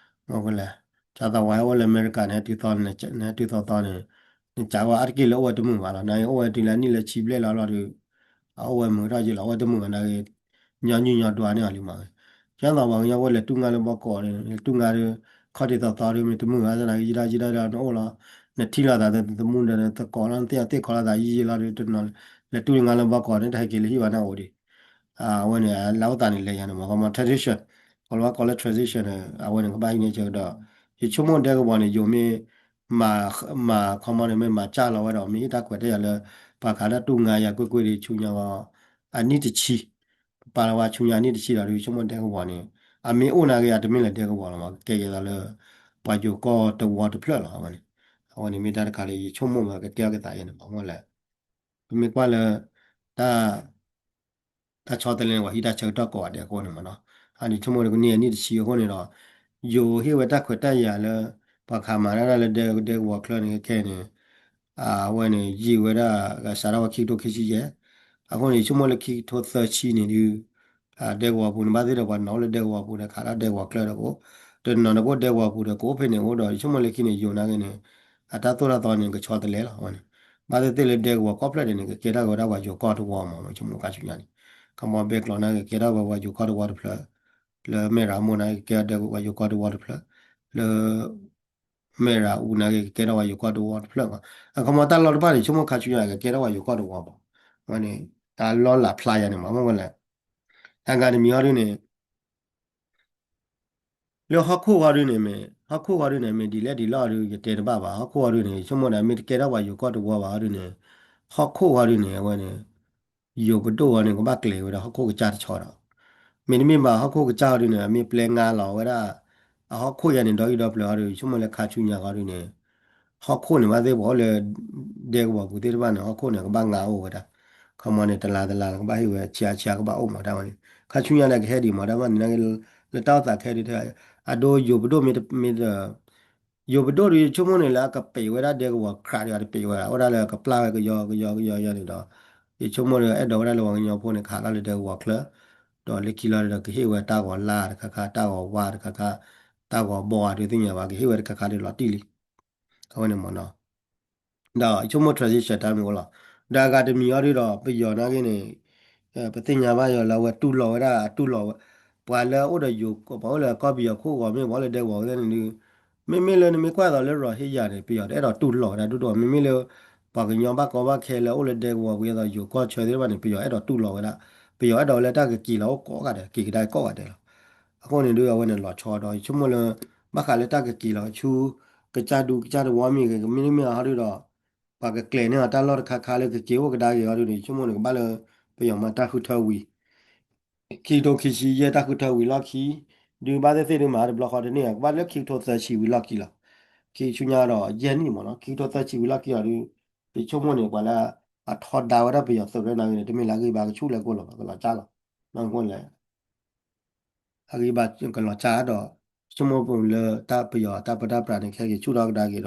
မ့ၢ်ကလဲၣ်, ဒ်သိးဝဲဟဲအိၣ်လၢအမဲရကၤန့ၣ် တုၤသိးန့ၣ် နစးဝဲအါတက့ၢ်လၢ အိၣ်ဝဲတမုာ်ဘၣ်လီၤ နာ်ဂ့ၤ အိၣ်ဝဲတုၤလၢအနံၣ်လၢဆံဘျဲၣ်လီၤလီၤဒီး အအိၣ်ဝဲမုာ်ထီၣ်ယဲၢ်လီၤ အိၣ်ဝဲတမုာ်ဘၣ် နာ်ဂ့ၤ ညီနုၢ်ညီဒွးန့ၢ်အီၤလံမး, ဒ်သိးပှၤကညီဖိလဲၤတူၢ်ငါလၢဘီကီးန့ၣ် လဲၤတူၢ်ငါဒီး ခီၣ်ထံးသိးသိးဒီး မ့ၢ်တမုာ်ဘၣ်သနာ်က့ ယံာ်ထီၣ်ယံာ်ထီၣ်ဒီး နအိၣ်လီၤ, နထံၣ်လိာ်သးသမူဒီး နသကိးလီၤ နသ့ၣ်ညါသ့ၣ်ခီလိာ်သးယံာ်ယံာ်လီၤဒီး တနီၤ လဲၤတူၢ်လၢငါလၢဘီကီးန့ၣ် တဟဲက့ၤလၢဟံၣ်ဘၣ်န့ၣ်အိၣ်ဒံး အဝဲန့ၣ် လၢအိၣ်သးန့ၣ်လဲၤယၤန့ၣ်မး ခီမီ transition ကိးလီၤကိးလၢ transition န့ၣ် အဝဲန့ၣ် ကဘၣ်ဟံးန့ၢ်ဆၢကတီၢ်, ယဆိကမိၣ်ဒဲကဝီၤန့ၣ် ယိၤမ့ၢ် မၤ မၤ ခီမီန့ၣ် မ့ၢ်မၤစၢ်လီၤဝဲဒီး မ့ၢ်ဟ့ၣ်တၢ်ခွဲးတၢ်ယာ်လၢ ပှၤခးတၢ်တူၢ်ငါယၤကွ့ၢ်ကွ့ၢ်ဒီး ဆူညါဝဲ အနံၣ်တဆံ ပာ်လီၤဝဲဆူညါအနံၣ်တဆံဒီး ယဆိကမိၣ်ဒဲကဝီၤန့ၣ် အမ့ၢ်အိၣ်နာ်က့ အတမ့ၢ်လၢဒဲကဝီၤလီၤမး ကကဲယဲၢ်လီၤလၢ ပှၤယိၤကီၢ်တဝီတဖျၢၣ်လီၤ အဝဲန့ၣ်, အဝဲန့ၣ်မ့ၢ်တၢ်တခါလၢယဆိကမိၣ်မး ကကဲထီၣ်က့ၤသးယဲၢ်န့ၣ်မး မ့ၢ်လဲၣ်, ပမ့ၢ်ကွၢ်လၢ တၢ် တၢ်ဆီတလဲန့ၣ် ပှၤဟံးတၢ်ဆၢကတီၢ်ကိးဂၤဒဲးအဃိန့ၣ်မးနီၤ, အန့ၣ်ဆိကမိၣ်ဒီးကန့ၢ်အနံၣ်တဆံအဃိန့ၣ်ဒီး ယိၤဟ့ၣ်ဝဲတၢ်ခွဲးတၢ်ယာ်လၢ ပှၤခးမၤတၢ်လၢဒဲ ဒဲကဝီၤချၢန့ၣ် ခဲခဲန့ၣ် အဝဲန့ၣ် ယံာ်ဝဲဒၣ် စးထီၣ်ဝဲခံကထိခံဆံယဲၢ်, အဃိန့ၣ် ယဆိကမိၣ်လၢခံကထိသၢဆံန့ၣ်ဒုး ဒဲကဝီၤပူၤန့ၣ် ဘၣ်သ့ၣ်ဒီးပှၤနီၣ်အိၣ်လၢဒဲကဝီၤပူၤဒီး ခးတၢ်ဒဲကဝီၤချၢဒီးကအိၣ်, တနီၤနီၤကအိၣ်ဒဲကဝီၤပူၤဒီး ကအိၣ်ဖဲန့ၣ်အိၣ်ဒီး ယဆိကမိၣ်လၢခံန့ၣ် ယိၤနာ်က့န့ၣ် အတၢ်သိၣ်တၢ်သီန့ၣ် ကဆီတလဲလီၤ အဝဲန့ၣ်, ဘၣ်သ့ၣ်သ့ၣ်လၢဒဲကဝီၤကီၢ်ဖျၢၣ်ဒဲးန့ၣ် ကကဲထီၣ်က့ၤဝဲဒၣ်ပှၤယိၤကီၢ်တဝီမး ယဆိကမိၣ်ခါဆူညါန့ၣ်, ခီမီဘဲကျိးနာ်က့ ကကဲထီၣ်ဝဲပှၤယိၤကီၢ်တဝီတဖျၢၣ်, လၢမဲၢ်ရၤမိၢ်နာ်က့ ကကဲထီၣ်ဒဲကဝီၤယိၤကီၢ်တဝီတဖျၢၣ်, လၢ မဲၢ်ရၤအူနာ်က့ ကကဲထီၣ်ပှၤယိၤကီၢ်တဝီတဖျၢၣ်ဘၣ်, အခီမီတၢ်လီၢ်တဖၣ်န့ၣ် ဆိကမိၣ်ခါဆူညါ ကကဲထီၣ်ပှၤယိၤကီၢ်တဝီမး, အဝဲန့ၣ် တၢ်လီၤလးဖျါယၤန့ၣ်မး မ့ၢ်ဝဲလဲၣ်, အဂၤတမံၤအီၤဒုန့ၣ် လၢဟီၣ်ခိၣ်ဂီၤဒုန့ၣ်မ့ၢ် ဟီၣ်ခိၣ်ဂီၤဒုန့ၣ် မ့ၢ်ဒ်လဲၣ်ဒ်လဲၣ်အီၤဒု ယတဲတဘၣ်ဘၣ်, ဟီၣ်ခိၣ်ဂီၤဒုန့ၣ် ယဆိကမိၣ်ဒီး မ့ၢ်တကဲထီၣ်ပှၤယိၤကီၢ်တဝီဘၣ်အီၤဒုန့ၣ်, ဟီၣ်ခိၣ်ဂီၤဒုန့ၣ် အဝဲန့ၣ် ယိၤပဒိၣ်အီၤန့ၣ် ကဘၣ်ကျဲၤဝဲဒၣ်ဟီၣ်ခိၣ်ကစၢ်တဆီဒီး, မ့တမ့ၢ်ဘၣ်ဟီၣ်ခိၣ်ကစၢ်အီၤဒုန့ၣ် အမ့ၢ်ပျဲငါလီၤဝဲဒၣ် အဟီၣ်ခိၣ်ယါန့ၣ် ဒီအံၣ်ဒီပျၢၤအီၤဒု ဆိကမိၣ်လၢခါဆူညါဃီဒုန့ၣ် ဟီၣ်ခိၣ်န့ၣ် ဘၣ်သ့ၣ်ပှၤအိၣ်လၢ ဒဲကဝီၤပူၤသ့ၣ်တဖၣ်န့ၣ် ဟီၣ်ခိၣ်န့ၣ် ကဘၣ်ငါအိၣ်ဝဲဒၣ်, ခီမီန့ၣ် တလါတလါကဘၣ်ဟ့ၣ်ဝဲ ဆံးအါဆံးအါကဘၣ်အိၣ်မးတၢ်ဝဲန့ၣ် ခါဆူညါန့ၣ် ကဟဲဒံးမးတၢ်ဝဲန့ၣ် လၢတၢ်အိၣ်သးခဲဒု အဒိယိၤပဒိၣ်မ့ၢ်တ ယိၤပဒိၣ်ဒီး ယဆိကမိၣ်န့ၣ်လၢအကပံာ်ဝဲဒၣ်ဒဲကဝီၤ ခရးဒီးတပံာ်ဝဲဒၣ် အိၣ်ဒၣ်လၢကပျၢ်ဝဲကယီကယီကယီယီန့ၣ်ဒီး ယဆိကမိၣ်ဒီးအဲၣ်ဒိးဝဲဒၣ်လၢပှၤကညီဖိန့ၣ် ကဟးထီၣ်လၢဒဲကဝီၤချၢ ဒီးလၢခံလီၤဒီးကဟ့ၣ်ဝဲတၢ်ဂီၤလါတခါခါ တၢ်ဂီၤဝါတခါခါ တၢ်ဂီၤဘီအဒုသ့ၣ်ညါဘၣ် ကဟ့ၣ်ဝဲတခါခါဒီးလီၤတံၢ်လံ အဝဲန့ၣ်မ့ၢ်နီၤ ဒီးယဆိကမိၣ် transition တၢ်မ့ၢ်အိၣ်လီၤ. ဒီးအဂၤတမံၤအီၤဒုဒီး ပယီၤနာ်က့န့ၣ် ပသ့ၣ်ညါဘၣ်ယီၤလၢအဝဲတူၢ်လိာ်ဝဲဒၣ် အတူၢ်လိာ်ဝဲ ပှၤလၢအိၣ်ဒီးယိၤ ပှၤအိၣ်လၢကီၢ်ပယီၤခိၣ်ဂီၤမ့ၢ် ပှၤအိၣ်လၢဒဲကဝီၤဝဲသ့ၣ်န့ၣ်ဒု မ့မ့ၢ်လၢနမ့ၢ်ကွၢ်သိးလၢ Rohingya န့ၣ် ပယီၤတအဲၣ်ဒိးတူၢ်လိာ်ဝဲဒၣ်ဒိၣ်ဒိၣ် မ့မ့ၢ်လၢ ပှၤကညီဘၣ်ကီဘၣ်ခဲလၢအိၣ်လၢဒဲကဝီၤပူၤ ဒ်သိးယိၤကီၢ်ဆၢသ့ၣ်တဖၣ်န့ၣ် ပယီၤအဲၣ်ဒိးတူၢ်လိာ်ဝဲဒၣ် ပယီၤအဲၣ်ဒိးလၢတၢ်ကက့ၤလီၤအိၣ်ကိးဂၤဒဲး က့ၤကဒါကိးဂၤဒဲးလီၤ. အဃိန့ၣ်ဒု အဝဲန့ၣ်လီၤဆီဒီး ယဆိကမိၣ်လၢ ဘၣ်ဃးလၢတၢ်ကက့ၤလီၤဆူ ကစၢ်ဒူကစၢ်တဝီမ့ၢ်ဂ့ၤ မ့တမ့ၢ်အီၤဒုဒီး ပှၤကကျဲၤန့ၢ်အီၤတၢ်လီၢ်တခါခါလၢကက့ၤအိၣ်ကဒါက့ၤအီၤဒုန့ၣ် ယဆိကမိၣ်န့ၣ် ကဘၣ်လၢ ပယီၤမၤတၢ်ဃုထၢဝံၤ ခံကထိခံဆံယဲၢ်တၢ်ဃုထၢဝံၤလီၢ်ခံ ဒုဘၣ်သ့ၣ်သ့ၣ်ဒုမၤတဘျီဃီတန့ၢ် ကဘၣ်လၢခံကထိသၢဆံဝံၤလီၢ်ခံလီၤ. ခံဆူညါဒီးယဲၢ်နံၣ်မ့ၢ်နီၤ ခံကထိသၢဆံဝံၤလီၢ်ခံအီၤဒု ယဆိကမိၣ်န့ၣ် ပှၤလၢ အထီဒါဝဲဒၣ်ပယီၤသုးရဲၣ်နၤဂ့ၤန့ၣ် တမ့ၢ်လၢအဂံၢ်ဘါကဆူၣ်လဲၤကိၢ်လီၤ ကလီၤကၢ်လီၤ. မ့ၢ်အဃိလဲၣ် အဂံၢ်ဘါကလီၤကၢ်ဒီး ဆိကမိၣ်ပူၤလၢတၢ်ပယီၤတၢ်ပၢတၢ်ပြးန့ၣ် ခဲက့ၤဆူၣ်ထီၣ်ကဒါက့ၤဒီး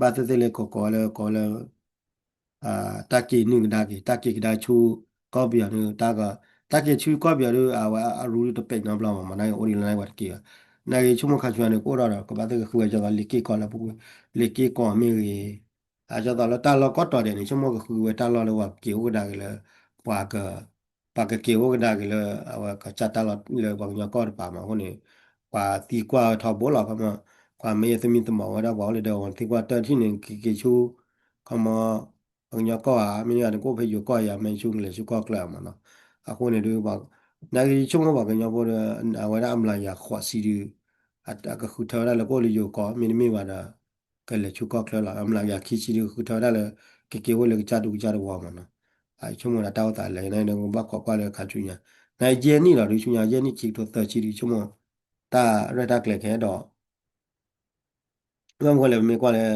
ဘၣ်သ့ၣ်သ့ၣ်လၢကိးကိးလၢကိးလၢ တၢ်က့ၤနုာ်ကဒါက့ၤ တၢ်က့ၤကဒါဆူ ကီၢ်ပယီၤန့ၣ် တၢ်က တၢ်က့ၤဆူကီၢ်ပယီၤဒီး အဝဲအရူတပာ်နီတဘျီမး မ့ၢ်နာ်က့အိၣ်ဒံးလၢနဝဲတက့ၢ်ဘၣ်. နာ်က့ဆိကမိၣ်ခါဆူညါန့ၣ် ကအိၣ်ဒီးဒီး ကဘၣ်သ့ၣ်ကဃုဝဲဒ်သိးလ့ၣ်က့ၢ်ကီၢ်လၢပူၤကွံာ် လ့ၣ်က့ၢ်ကီၢ်မ့ၢ်ဂ့ၤ အဒ်သိးလၢတၢ်လီၢ်ကီၢ်တီၤဒဲးန့ၣ် ဆိကမိၣ်ကဃုဝဲတၢ်လီၢ်လၢပှၤကက့ၤအိၣ်ကဒါက့ၤလၢ ပှၤက ပှၤကက့ၤအိၣ်ကဒါက့ၤလၢ အဝဲကစၢ်တၢ်လီၢ်လၢပှၤကညီကီၢ်တပၤမး အဃိန့ၣ် ပှၤသံကွၢ်ဝဲထီဘိလီၤ ခီမီ ပှၤမ့ၢ်ယသးမံသမီၤဝဲဒၣ် ပှၤအိၣ်လၢဒဲကဝီၤသံကွၢ်တၢ်ထံၣ်န့ၣ် ကက့ၤဆူ ခီမီ ပှၤကညီကီၢ်ဧါ မ့ၢ်န့ၣ်ကအိၣ်ဖဲယိၤကီၢ်ဧါ မ့ၢ်ဆူလဲၤဆူကီၢ်ချၢမးနီၤ. အဃိန့ၣ်ဒု ပှၤ နာ်က့ဆိကမိၣ်ပှၤကညီဖိဒီး အဝဲဒၣ်အမျးကယၤဃိးဆံဒု အကဃုထၢဝဲဒၣ်လၢကအိၣ်လၢယိၤကီၢ် မ့တမ့ၢ်ဘၣ်ဒီး ကလဲၤဆူကီၢ်ချၢလီၤ. အမျးကယၤခံဆံဒု ကဃုထၢဝဲဒၣ်လၢ ကက့ၤအိၣ်လၢကစၢ်ဒူကစၢ်တဝီမးနီၤ. ဆိကမိၣ်ဒီးတၢ်အိၣ်သးလဲၣ် ယနာ်က့ဒီး ကဘၣ်ခိးကွၢ်လၢခါဆူညါ နာ်က့ယဲၢ်နံၣ်လီၤဒု ဆူညါယဲၢ်နံၣ်ခံကထိသၢဆံဒု ဆိကမိၣ် တၢ်ရဲၣ်တၢ်ကျဲၤကဟဲဒီး ဘၣ်မနုၤလဲၣ် ပမ့ၢ်ကွၢ်လၢ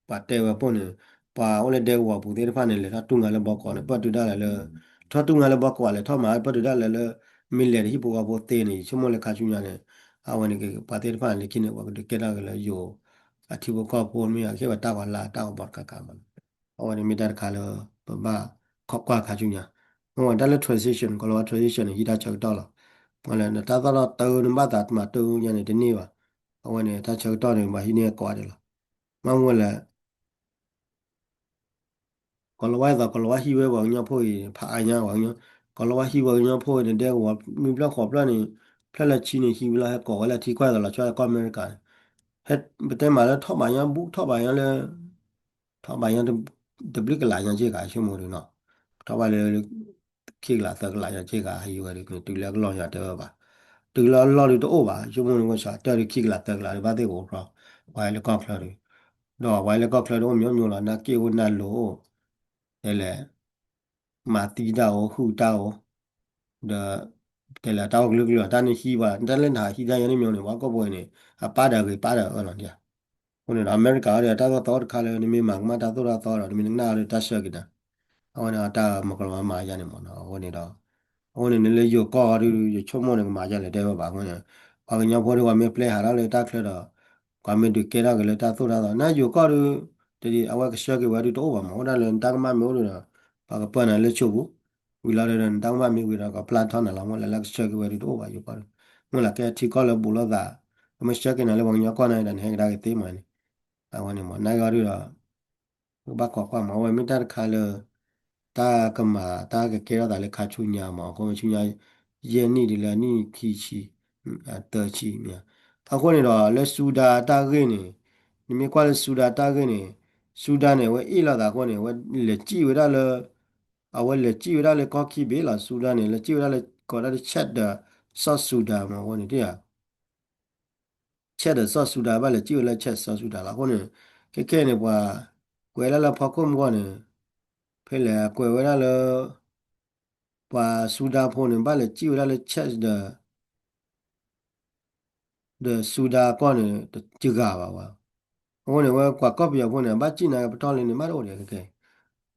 ပှၤတဲဝဲပိၢ်န့ၣ် ပှၤအိၣ်လၢဒဲကဝီၤပူၤသ့ၣ်တဖၣ်န့ၣ် လဲၤထီၣ်တူၢ်ငါလၢဘီကီးန့ၣ် ပၢၢ်တုၤဒၣ်လဲာ်လၢ ထီၣ်တူၢ်ငါလၢဘီကီး လဲၤထီၣ်မၤပၢၢ်တုၤဒၣ်လဲာ်လၢ မ့ၢ်လဲၤတဟံၣ်ဖိဃီဖိသ့န့ၣ် ယဆိကမိၣ်လၢခါဆူညါန့ၣ် အဝဲန့ၣ် ပှၤသ့ၣ်တဖၣ်န့ၣ် လၢခံန့ၣ် ပှၤကဒုးကဲထီၣ်က့ၤလၢယိၤ အထံဖိကီၢ်ဖိမ့ၢ် အကဟ့ၣ်ဝဲတၢ်ဂီၤလါတၢ်ဂီၤဘီတခါခါမး အဝဲန့ၣ်မ့ၢ်တၢ်တခါလၢ ပဘၣ်ခိးကွၢ်ခါဆူညါ မ့ၢ်ဝဲတၢ်လၢ transition ကီၤလၤဝါ transition န့ၣ် ဟံးတၢ်ဆၢကတီၢ်လီၤ. မ့ၢ်လၢနတၢ်သိၣ်တၢ်သီနဘၣ်သးမၤတၢ်ညါန့ၣ်တန့ၢ်ဘၣ်. အဝဲန့ၣ် တၢ်ဆၢကတီၢ်န့ၣ် ပှၤဟံးန့ၢ်ကိးဂၤဒဲးလီၤ. မ့ၢ်ဝဲလဲၣ် ကီၤလၤဝါအသိး ကီၤလၤဝါဟံးဝဲပှၤကညီဖိအံၤ ဖးအါညါပှၤကညီ ကီၤလၤဝါဟံးပှၤကညီဖိအံၤန့ၣ် ဒဲကဝီၤ နွံဖျၢၣ်ဃိးဖျၢၣ်န့ၣ် ဖျၢၣ်လၢဆံန့ၣ် ဟံးဝံၤလီၤ ဟဲကိးဝဲလၢထံခွဲးသိးလီၤဆီကီၢ်အမဲရကၤန့ၣ် ဟဲပတဲမးလၢထီၣ်ဘးညါဘူး ထီၣ်ဘးညါလၢ ထီၣ်ဘးညါ တဘျုးကလးညါက့ၢ်ဂၤ ဆိကမိၣ်ဒုးနီၤ ထီၣ်ဘးလၢ ခံကလးသၢကလးညါက့ၢ်ဂၤ ဟံးဝဲဒုးန့ၣ် တုၤလၢအကလီၢ်ညါတဲဝဲဘၣ်. တုၤလၢအလီၢ်ဒုးတအိၣ်ဘၣ် ဆိကမိၣ်န့ၣ် ဝဲစးတၢ်ဒုးခံကလးသၢကလးဒုး ဘၣ်သ့ၣ်ကအိၣ်ဖျီ ပှၤဟဲလၢကီၢ်ချၢဒုး ဒီးပှၤဟဲလၢကီၢ်ချၢဒုး အိၣ်မညီမညီလီၤ နၢ်က့ၣ်အိၣ်နၢ်လိၤအိၣ် တဲလဲၣ် မၤသံတၢ်အိၣ် ဟုၣ်တၢ်အိၣ် ဒီး တဲလဲၣ် တၢ်အိၣ်ကလုာ်ကလုာ် တၢ်န့ၣ်ဟံးဘၣ် တၢ်လၢနဟးဟံးတၢ်ယါန့ၣ်မညီန့ၣ် ပှၤကီၢ်ပူၤန့ၣ် အပၢ်ဒီးဂ့ၤပၢ်ဒီးအၢလီၤန့ၣ် အဃိန့ၣ်ဒီး အမဲရကၤအံၤဒီး တၢ်သိၣ်တၢ်သီတခါလၢ နမ့ၢ်မၤကမၣ်တၢ်သိၣ်တၢ်သီဒီး နမ့ၢ်နကနၣ်အီၤဒီးတၢ်ဆၢက့ၤနၤ အဝဲန့ၣ်တၢ်မၤကလီၤမၤယါန့ၣ်မ့ၢ်နီၤ အဃိန့ၣ်ဒီး အဃိန့ၣ် နလၢယိၤကီၢ်အီၤဒုး ယဆိကမိၣ်န့ၣ် ကမၤယါလဲၣ်တဲဝဲဘၣ်အဃိန့ၣ် ပှၤကညီဖိဒုး ပှၤမ့ၢ်ပျဲဟးထီၣ်လၢတၢ်ချၢဒီး ပှၤမ့ၢ်ဒုးကဲထီၣ်က့ၤလၢတၢ်သိၣ်တၢ်သီ နယိၤကီၢ်ဒုး တဒ်အဝဲကဆှၢက့ၤဝဲဒုးတအိၣ်ဘၣ်မး အိၣ်ဒၣ်လၢနတၢ်ကမၣ်မ့ၢ်အိၣ်ဒုးဒီး ပှၤကပၢနၤလၢဆိပူၤ ဝံၤလီၤဒီးနတၢ်ကမၣ်မ့ၢ်ဝံၤဒီး ကပျၢ်ထီၣ်နၤလီၤ မ့ၢ်လၢလၢကဆှၢက့ၤဝဲဒုးတအိၣ်ဘၣ်ယိၤကီၢ်ဒုး မ့ၢ်လၢကဲထံကီၢ်လၢဘူးလိာ်သး ကမ့ၢ်ဆှၢက့ၤနၤလၢပှၤကညီကီၢ်န့ၣ်ဒီး နဟဲကဒါက့ၤသ့မးန့ၣ် အဝဲန့ၣ်မး နာ်က့အီၤဒုးဒီး ကဘၣ်ခိးကွၢ်မး အဝဲမ့ၢ်တၢ်တခါလၢ တၢ်ကမၤ တၢ်ကကဲထီၣ်သးလၢခါဆူညါမး အဃိဆူညါ ယဲၢ်နံၣ်ဒ်လၢနံၣ်ခံဆံ သၢဆံမ့ၢ် အဃိန့ၣ်ဒီး လၢစူဒၤတၢ်ဂ့ၢ်န့ၣ် နမ့ၢ်ကွၢ်လၢစူဒၤတၢ်ဂ့ၢ်န့ၣ် စူဒၤန့ၣ် အဝဲအ့ၣ်လိာ်သးအဃိန့ၣ် အဝဲလဲၤစံၣ်ဝဲဒၣ်လၢ အဝဲလဲၤစံၣ်ဝဲဒၣ်လၢကီၢ်ခံဘ့ၣ်လီၤ စူဒၤန့ၣ် လဲၤစံၣ်ဝဲဒၣ်လၢ ကိးဒၣ်လၢ Chad ဒီး South Sudan မး အဃိန့ၣ် Chad ဒီး South Sudan ဘၣ်လဲၤစံၣ်ဝဲလၢ Chad South Sudan လီၤ အဃိန့ၣ် ခဲခဲန့ၣ် ပှၤ ကွဲးလၢလၢဖီခိၣ်မုၢ်ဂီၢ်န့ၣ် ဖဲလဲၣ်ကွဲးဝဲဒၣ်လၢ ပှၤစူဒၤဖိန့ၣ် ဘၣ်လဲၤစံၣ်ဝဲဒၣ်လၢ Chad ဒီး ဒီးစူဒၤကီၢ်န့ၣ် တဂၤဘၣ်ဝဲ. အဃိန့ၣ် ဝဲပှၤကီၢ်ပယီၤဖိန့ၣ် အဘၣ်စံၣ်နာ်က့ ပတီၢ်လံန့ၣ် ဘၣ်တအိၣ်ဒံးခဲကဲ,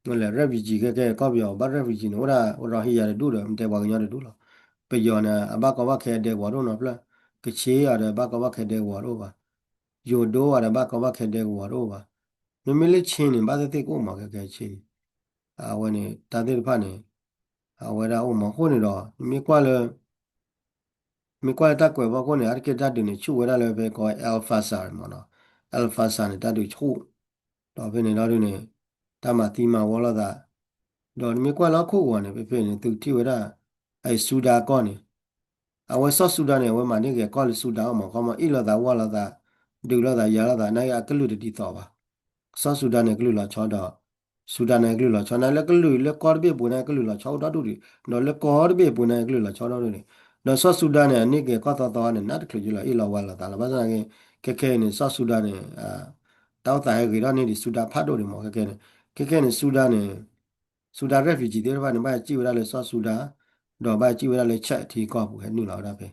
မ့ၢ်လဲၣ် refugee ခဲကဲ ကီၢ်ပယီၤဘၣ် refugee န့ၣ် အိၣ်ဒၣ် Rohingya တဒူၣ်ဒီး မ့ၢ်တဲပှၤကညီတဒူၣ်လီၤ. ပယီၤန့ၣ် အဘၣ်ကီဘၣ်ခဲဒဲကဝီၤတအိၣ်နီတဖျၢၣ်, ကခ့ၣ်အီၤဒီး ဘၣ်ကီဘၣ်ခဲဒဲကဝီၤတအိၣ်ဘၣ်, ယိၤဒိအီၤဒီး ဘၣ်ကီဘၣ်ခဲဒဲကဝီၤတအိၣ်ဘၣ်. မ့မ့ၢ်လၢ Chin န့ၣ် ဘၣ်သ့ၣ်သ့ၣ်ကအိၣ်မးခဲကဲ Chin န့ၣ်, အဝဲန့ၣ် တၢ်သ့ၣ်တဖၣ်န့ၣ် အဝဲဒၣ်အိၣ်မးအဃိန့ၣ်ဒီး မ့ၢ်ကွၢ်လၢ မ့ၢ်ကွၢ်လၢတၢ်ကွဲးဖီခိၣ်န့ၣ် အါတက့ၢ်တၢ်ဒုးန့ၣ် ဆူၣ်ဝဲဒၣ်လၢဖဲကိးဝဲ El Fasher မ့ၢ်နီၤ, El Fasher န့ၣ် တၢ်ဒုးဆူၣ်, ဒီးဖဲန့ၣ်ဒီးဒုးန့ၣ် တၢ်မၤသံမၤဝီလိာ်သး, ဒီးနမ့ၢ်ကွၢ်လၢဟီၣ်ခိၣ်ဂီၤန့ၣ် ဖဲဖဲန့ၣ် သုကထံၣ်ဝဲဒၣ် အစူဒၤကီၢ်န့ၣ် အဝဲစီၤစူဒၤန့ၣ် အဝဲမၤန့ၢ်က့ၤကီၢ်လၢစူဒၤအီၣ်မး ခီမီ အ့ၣ်လိာ်သးဝီလိာ်သး, ဒုးလိာ်သးယၤလိာ်သး နာ်က့အကလုၢ်တဒ်သိးဘၣ်. စီၤစူဒၤန့ၣ် ကလုၢ်လီၤဆီဒီး စူဒၤန့ၣ် ကလုၢ်လီၤဆီ နာ်လၢကလုၢ်လၢကီၢ်တဘ့ၣ်အပူၤန့ၣ်ကလုၢ်လီၤဆီအိၣ်ဒီဒူၣ်ဒံး, ဒီးလၢကီၢ်တဘ့ၣ်အပူၤန့ၣ်ကလုၢ်လီၤဆီအိၣ်ဒီဒူၣ်ဒံး, ဒီးစီၤစူဒၤန့ၣ် အန့ၢ်က့ၤကီၢ်သီသီန့ၣ် နးတချုးယလီၤအ့ၣ်လိာ်ဝီလိာ်သးလီၤ. ဘၣ်ဆၣ်သနာ်က့ ခဲခဲအံၤန့ၣ် စီၤစူဒၤန့ၣ် တၢ်အိၣ်သးဟဲဂ့ၤထီၣ်န့ၢ်ဒံးစူဒၤဖးဒိၣ်ဒံးမး ခဲခဲန့ၣ်, ခဲခဲန့ၣ် စူဒၤန့ၣ် စူဒၤ refugee သ့ၣ်တဖၣ်န့ၣ် ဘၣ်စံၣ်ဝဲဒၣ်လၢစီၤစူဒၤ, ဒီးဘၣ်စံၣ်ဝဲဒၣ်လၢ Chad ထံကီၢ်ပူၤဟဲနုာ်လီၤဝဲဒၣ်ဖဲ,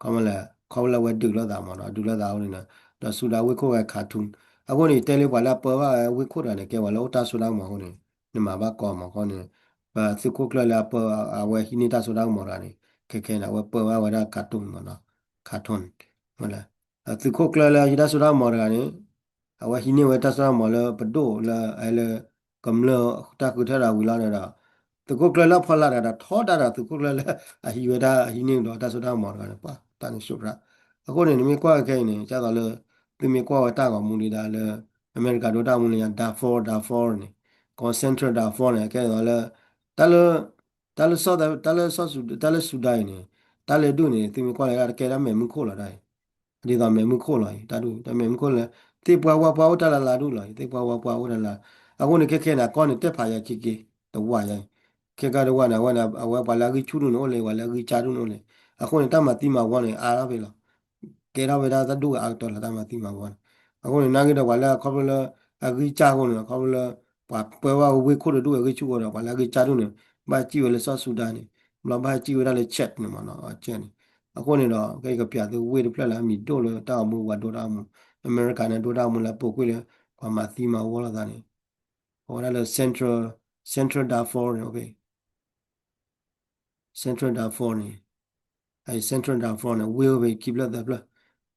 ခီမီလဲၣ် ခီဖျိလၢအဝဲဒုးလိာ်သးမးနီၤ ဒုးလိာ်သးအဃိန့ၣ်, ဒီးစူဒၤဝ့ၢ်ခိၣ်ဝဲ Khartoum, အဃိန့ၣ် တဲလၢပှၤလၢအပၢဘၣ်ဝဲဝ့ၢ်ခိၣ်တဂၤန့ၣ် ကဲပှၤလၢအိၣ်တၢ်စိတၢ်ကမီၤအဃိန့ၣ် နမၤဘၣ်ကီမးခီန့ၣ်, ပသုးခိၣ်ကျၢၢ်လၢအပၢ အဝဲဟံးန့ၢ်တၢ်စိတၢ်ကမီၤတဂၤန့ၣ် ခဲခဲန့ၣ် အဝဲပၢဘၣ်ဝဲဒၣ် Khartoum မးနီၤ, Khartoum, သုးခိၣ်ကျၢၢ်လၢဟံးတၢ်စိတၢ်ကမီၤတဂၤန့ၣ် အဝဲဟံးန့ၢ်ဝဲတၢ်စိတၢ်ကမီၤလၢပဒိၣ်လၢအဟဲလၢ ကမျၢၢ်တၢ်ဃုထၢတၢ်ဝံၤလီၤဒီး သုးခိၣ်ကျၢၢ်လၢအဖီလာ်တဂၤဒီး ထီဒါဒီးသုးခိၣ်ကျၢၢ်လၢအဟံးဝဲဒၣ် ဟံးန့ၢ်ကဒီးတၢ်စိတၢ်ကမီၤတဂၤန့ၣ် ပှၤတၢ်န့ၣ် ရှုပ်ရၣ်, အဃိန့ၣ် နမ့ၢ်ကွၢ်ခဲအံၤန့ၣ် ဒ်သိးလၢ သုမ့ၢ်ကွၢ်ဝဲတၢ်ဂီၤမူဒံးဒၣ်လၢ အမဲရကၤဒိတၢ်မူလၢညါ Darfur Darfur န့ၣ် ကီး Central Darfur န့ၣ် ကဲသိးလၢ တၢ်လၢ တၢ်လၢ တၢ်လၢ တၢ်လၢစူဒၤအံၤန့ၣ် တၢ်လၢဒူၣ်န့ၣ် သုမ့ၢ်ကွၢ်လၢဒၣ်တကဲဒၣ်မဲးမုၢ်ခိၣ်လီၤဒၣ်အံၤ, ဒ်သိးမဲးမုၢ်ခိၣ်လီၤအံၤ တၢ်ဒူၣ် တၢ်မဲးမုၢ်ခိၣ်လၢ သ့ၣ်ပှၢ်ဝါပှၢ်အိၣ်တၢ်လၢ်လၢ်ဒူၣ်လီၤအံၤ သ့ၣ်ပှၢ်ဝါပှၢ်အိၣ်တၢ်လၢ်လၢ်, အဃိန့ၣ် ခဲခဲန့ၣ် အကီၢ်န့ၣ် တဲဖးယၤခံက့ၤ တဝၢယၤအံၤ, ခဲကါတဝၢန့ၣ် အဝဲန့ၣ် အဝဲပှၤလၢအဂံၢ်ဆူၣ်ဒူၣ်န့ၣ်အိၣ်လၢ ပှၤလၢအဂံၢ်စၢ်ဒူၣ်န့ၣ်အိၣ်လၢ, အဃိန့ၣ် တၢ်မၤသံမၤဝီန့ၣ် အါထီၣ်ဖဲလီၤ ကဲထီၣ်ဝဲဒၣ်တၢ်ဒူၣ်အါကတၢၢ်လီၤ တၢ်မၤသံမၤဝီန့ၣ်, အဃိန့ၣ် နာ်က့ဒီးပှၤလၢအခီဖျိလၢ အဂံၢ်စၢ်အဃိန့ၣ် အခီဖျိလၢ ပှၤပၢဘၣ်ဝ့ၢ်ခိၣ်တဒူၣ်အဂံၢ်ဆူၣ်အဃိဒီး ပှၤလၢအဂံၢ်စၢ်ဒူၣ်န့ၣ် ဘၣ်စံၣ်ဝဲလၢစီၤစူဒၤန့ၣ် ဘျီဘၣ်စံၣ်ဝဲဒၣ်လၢ Chad န့ၣ်မးနီၤ Chad န့ၣ်, အဃိန့ၣ်ဒီး ကဲကပျးသုဝ့ၢ်တဖျၢၣ်လၢအမံၤဒိၣ်လၢတၢ်ဂီၤမူ ပှၤဒိတၢ်ဂီၤမူ အမဲရကၤန့ၣ်ဒိတၢ်ဂီၤမူလၢအပူၤကွံာ်လၢ ပှၤမၤသံမၤဝီလိာ်သးန့ၣ် အဝဲဒၣ်လၢ Central, Central Darfur န့ၣ် အိၣ်ဖဲ Central Darfur န့ၣ်, အ Central Darfur န့ၣ် ဝ့ၢ်အိၣ်ဖဲခံဖျၢၣ်သၢဖျၢၣ်,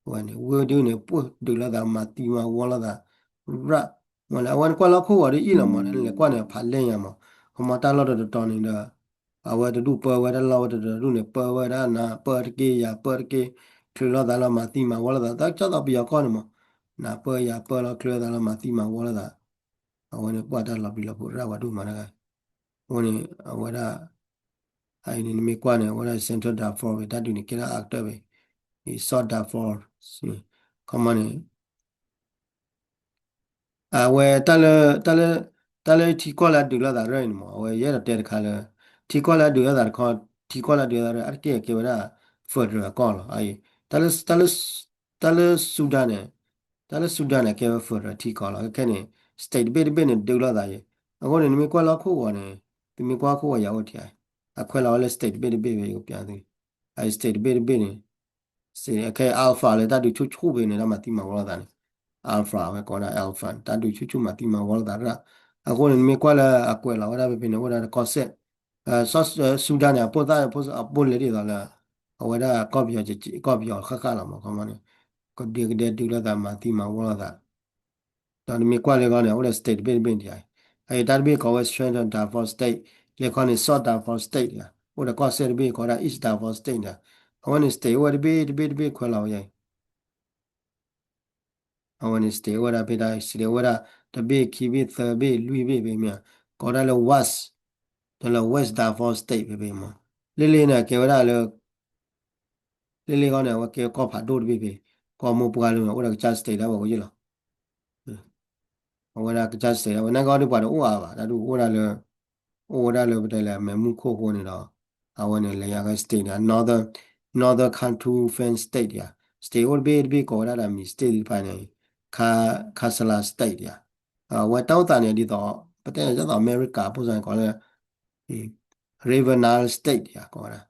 အဝဲန့ၣ် ဝ့ၢ်ဒုန့ၣ် ပှၢ်ဒုးလိာ်သး မၤသံမၤဝီလိာ်သး ရၣ်, မ့ၢ်လၢအဝဲန့ၣ်ကွၢ်လၢဟီၣ်ခိၣ်ဂီၤဒ်အံၤလီၤမး နလဲၤကွၢ်န့ၣ် ဖးလဲၢ်ညါမး, ခီမီတၢ်လီၢ်တတီၤတီၤန့ၣ်ဒီး အဝဲတဒူၣ်ပၢဝဲဒၣ်လီၢ်ဝဲတတီၤတဒူၣ်န့ၣ် ပၢဝဲဒၣ်နၤပၢတက့ၢ်ယၤပၢတက့ၢ်, ချုးလိာ်သးလီၤ မၤသံမၤဝီလိာ်သး တၢ်ကစီၣ်သိးပယီၤကီၢ်န့ၣ်မး, နၤပၢယၤပၢလီၤ ချုးလိာ်သးလီၤ မၤသံမၤဝီလိာ်သး အဝဲန့ၣ်ပှၢ်တၢ်လီၤပျံၤလီၤဖုးရၣ်ဝဲဒိၣ်မးတဂၤ, အဃိန့ၣ် အဝဲဒၣ် အအံၤန့ၣ် နမ့ၢ်ကွၢ်န့ၣ် အဝဲဒၣ် Central Darfur ဝဲ တၢ်ဒုးန့ၣ် ကဲဒၣ်အါကတၢၢ်ဝဲ, South Darfur န့ၣ် ခီမီန့ၣ် အဝဲတၢ်လၢ တၢ်လၢ တၢ်လၢထံကီၢ်လၢအဒုးလိာ်သးရၢၢ်အံၤန့ၣ်မး အဝဲယအဲၣ်ဒိးတဲတခါလၢ ထံကီၢ်လၢအဒုးလိာ်သးတခီ ထံကီၢ်လၢအဒုးလိာ်သးရၢၢ် အါတက့ၢ်ကဲဝဲဒၣ် federal အကီၢ်လီၤ. တၢ်လၢ တၢ်လၢ တၢ်လၢ Sudan န့ၣ် တၢ်လၢ Sudan န့ၣ် ကဲဝဲ federal ထံကီၢ်လီၤ. ခဲခဲန့ၣ် state တဘ့ၣ်တဘ့ၣ်န့ၣ် ဒုးလိာ်သးယဲၢ်. အဃိန့ၣ် နမ့ၢ်ကွၢ်လၢဟီၣ်ခိၣ်ဂီၤန့ၣ် သုမ့ၢ်ကွၢ်ဟီၣ်ခိၣ်ဂီၤယၤအိၣ်ထံဧါ, အခွဲးလီၤဝဲလၢ state တဘ့ၣ်တဘ့ၣ်ဝဲ ယကပျးသု, အ state တဘ့ၣ်တဘ့ၣ်န့ၣ် ခဲ Alpha လၢတၢ်ဒုးဆူၣ်ဆူၣ်ဖဲန့ၣ် တၢ်မၤသံမၤဝီလိာ်သးန့ၣ်, Alpha ဝဲကိးဒၣ် Alpha တၢ်ဒုးဆူၣ်ဆူၣ်မၤသံမၤဝီလိာ်သးရၣ်. အဃိန့ၣ် နမ့ၢ်ကွၢ်လၢအကွဲးလီၤဝဲဒၣ်ဖဲဖဲန့ၣ် အိၣ်ဒၣ်တကီၢ်စဲၣ် Sudan န့ၣ် အပိၢ်သၣ်အပိၢ်လဲၤဒ်သိးလၢ အဝဲဒၣ်ကီၢ်ပယီၤ ကီၢ်ပယီၤဃၣ်ဃၣ်လီၤမး ခီမီန့ၣ် ကဒဲကဒဲဒုးလိာ်သးမၤသံမၤဝီလိာ်သး ဒီးနမ့ၢ်ကွၢ်လၢဂီၢ်န့ၣ် အိၣ်ဒီး state တဘ့ၣ်တဘ့ၣ်န့ၣ်ဧါ, အအံၤတၢ်တဘ့ၣ်ကိးဝဲ Central Darfur State လၢခီန့ၣ် South Darfur State ဧါ, အိၣ်ဒီးကီၢ်စဲၣ်တဘ့ၣ်ကိးဒၣ် East Darfur State ဧါ, အဝဲန့ၣ် state အိၣ်ဝဲတဘ့ၣ်တဘ့ၣ်တဘ့ၣ်ခွဲးလီၤဝဲယဲၢ် အဝဲန့ၣ် state အိၣ်ဝဲဒၣ်ဖဲတၢ် state အိၣ်ဝဲဒၣ် တဘ့ၣ်ခံဘ့ၣ်သၢဘ့ၣ်လွံၢ်ဘ့ၣ်ဖဲမ့ၢ်ဧါ, ကိးဒၣ်လၢ West ဒီးလၢ West Darfur State ဖဲဖဲမး, လ့လ့န့ၣ် ကဲဝဲဒၣ်လၢ လ့လ့ဂီၢ်န့ၣ် အဝဲကဲကီၢ်ဖးဒိၣ်တဘ့ၣ်ဖဲ, ကီၢ်မိၢ်ပှၢ်လၢန့ၣ် အိၣ်ဒီးကစၢ် state ဒၣ်ဝဲအိၣ်ယဲၢ်လီၤ. အဝဲဒၣ်ကစၢ် state ဒၣ်ဝဲ နာ်က့အီၤဒ်ပှၤတအိၣ်အါဘၣ် တၢ်ဒုးအိၣ်ဒၣ်လၢ အိၣ်ဝဲဒၣ်လၢပတဲလဲၣ် မဲးမုၢ်ခိၣ်အဃိန့ၣ်ဒီး အဝဲန့ၣ်လဲၤယၤကဲ state န့ၣ် Northern, Northern Kordofan State ယၤ, state အိၣ်တဘ့ၣ်တဘ့ၣ်ကိးဝဲဒၣ်ဒီးမံၤ state သ့ၣ်တဖၣ်န့ၣ် Ka, Kassala State ယၤ, အဝဲတၢ်အိၣ်သးန့ၣ် ဒ်သိး ပတဲန့ၣ် ဒ်သိးအမဲရကၤ အပိၢ်စၢ်န့ၣ် ကိးလၢ River Nile State ယၤကိးဝဲဒၣ်,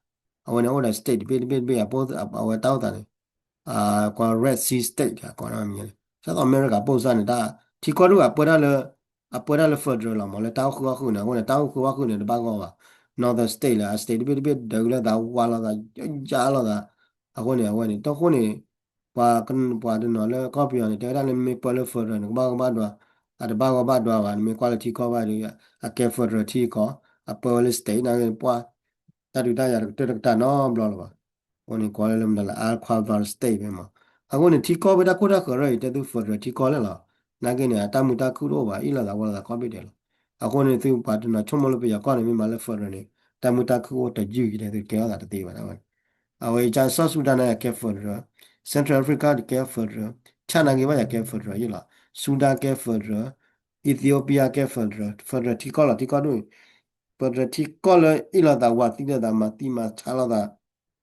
အဝဲန့ၣ်အိၣ်ဒီး state တဘ့ၣ်တဘ့ၣ်တဘ့ၣ် အဝဲတၢ်အိၣ်သးန့ၣ် ကွၢ် Red Sea State ကိးဝဲဒၣ်မ့ၢ်န့ၣ် South America ပိၢ်စၢ်န့ၣ် ထံကီၢ်ဒုၣ်အပၢတၢ်လၢ အပၢတၢ်လၢ federal လီၤမး လၢတၢ်အိၣ်ဃုာ်အီၣ်ဃုာ်န့ၣ် အဃိန့ၣ် တၢ်အိၣ်ဃုာ်အီၣ်ဃုာ်န့ၣ် တဘၣ်ဂီၢ်ဘၣ် Northern State လၢအ state တဘ့ၣ်တဘ့ၣ်ဒုးလၢသးဝါလိာ်သး ယါလိာ်သး အဃိန့ၣ် အဝဲန့ၣ် တဃိန့ၣ် ပှၤ ပှၤတနီၤလၢကီၢ်ပယီၤန့ၣ် တဲဝဲဒၣ်လၢမ့ၢ်ပၢလၢ federal န့ၣ် ကဘၣ်ကဘၣ်ဒွး အတဘၣ်ဂီၢ်ဘၣ်ဒွးဘၣ် နမ့ၢ်ကွၢ်လၢထံကီၢ်ဘၣ်ဒီး အကဲ federal ထံကီၢ် အပၢဝဲလၢ state နာ်က့န့ၣ် ပှၤ တၢ်ဒုးတၢ်ယၤတကတၢၢ်တကတၢၢ်နီတဘျီလၢၤဘၣ်. အဃိန့ၣ် ကိးလၢလၢမတၤလဲၣ် Alquaviva State ဖဲမး. အဃိန့ၣ် ထံကီၢ်ဖဲတၢ်ခိၣ်တၢ်ဃၢၤရၢအံၤ တဲသု federal ထံကီၢ်လဲၣ်လီၤ. နာ်က့န့ၣ် အတၢ်မုာ်တၢ်ခုၣ်တအိၣ်ဘၣ် အ့ၣ်လိာ်သးဝီလိာ်သးကိးဘ့ၣ်ဒဲးလီၤ. အဃိန့ၣ် သုပှၤတနီၤဆိကမိၣ်လၢပယီၤကီၢ်န့ၣ် မ့ၢ်မၤလၢ federal န့ၣ် တၢ်မုာ်တၢ်ခုၣ်အိၣ်တယုၢ်က့ၤ တဲသုကဲထီၣ်သးတသ့ဘၣ် အဝဲ အဝဲအံၤ ကၠၢ်စီၣ် Sudan န့ၣ် အကဲ federal, Central Africa ကဲ federal, Chad နာ်က့ဘၣ်ယၤကဲ federal ယ့ၣ်လီၤ. Sudan ကဲ federal, Ethiopia ကဲ federal, federal ထံကီၢ်လီၤ ထံကီၢ်ဒိၣ်န့ၣ် federal ထံကီၢ်လၢအ့ၣ်လိာ်သးဝးသံလိာ်သးမၤသံမၤဆါလိာ်သး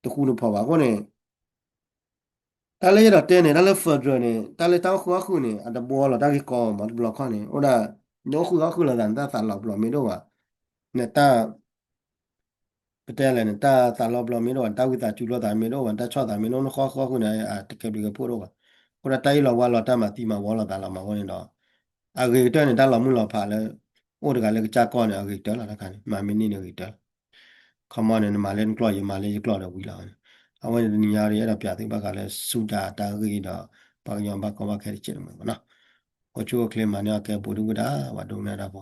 တဃူတဖိးဘၣ်အဃိန့ၣ် တၢ်လၢယအဲၣ်ဒိးတဲန့ၣ် တၢ်လၢ federal န့ၣ် တၢ်လၢတၢ်အိၣ်ဃုာ်အီၣ်ဃုာ်န့ၣ် အတဘှီလီၤတၢ်ဂ့ၢ်ကီမးတဘျီခီန့ၣ် အိၣ်ဒၣ် နအိၣ်ဃုာ်အီၣ်ဃုာ်လိာ်သး နတၢ်သးလီၤပျီမ့ၢ်တအိၣ်ဘၣ် နတၢ် ပတဲလဲၣ်န့ၣ် တၢ်သးလီၤပျီမ့ၢ်တအိၣ်ဘၣ် နတၢ်ဝံသးစူၤလိာ်သးမ့ၢ်တအိၣ်ဘၣ် နတၢ်ဆီၣ်သးမ့ၢ်တအိၣ် နဃုာ်အီၣ်ဃုာ်န့ၣ် အတကဲဘျုးကဲဖှိၣ်တအိၣ်ဘၣ် အိၣ်ဒၣ်တၢ်အ့ၣ်လိာ်ဝါလိာ်တၢ်မၤသံမၤဝီလိာ်သးလီၤမးအဃိန့ၣ်ဒီး အဂ့ၤကတၢၢ်န့ၣ် တၢ်လီၤမုၢ်လီၤဖးလၢ အိၣ်တဂၤလၢကစၢ်ကီၢ်န့ၣ် အဂ့ၤကတၢၢ်လီၤ တခါန့ၣ် မၤမ့ၢ်န့ၢ်န့ၣ်ဂ့ၤကတၢၢ်လီၤ ခီမီန့ၣ် နမၤလၢနကျီၢ် ယမၤလၢယကျီၢ်ဒီးဝံၤလီၤ အဝဲန့ၣ်တနံၤညါဒီး ယအဲၣ်ဒိးပျးသုဘၣ်ဃးလၢ Sudan အတၢ်ဂ့ၢ်ဒီး ပှၤကညီဘၣ်ကီဘၣ်ခဲတကဲးန့ၣ်မးနီၤ အိၣ်ဆူၣ်အိၣ်ချ့မၤန့ၢ်အီၣ်ကဲပူၤဒုၣ်ပူၤဒါ ပှၤဒိကနၣ်တၢ်ဖိ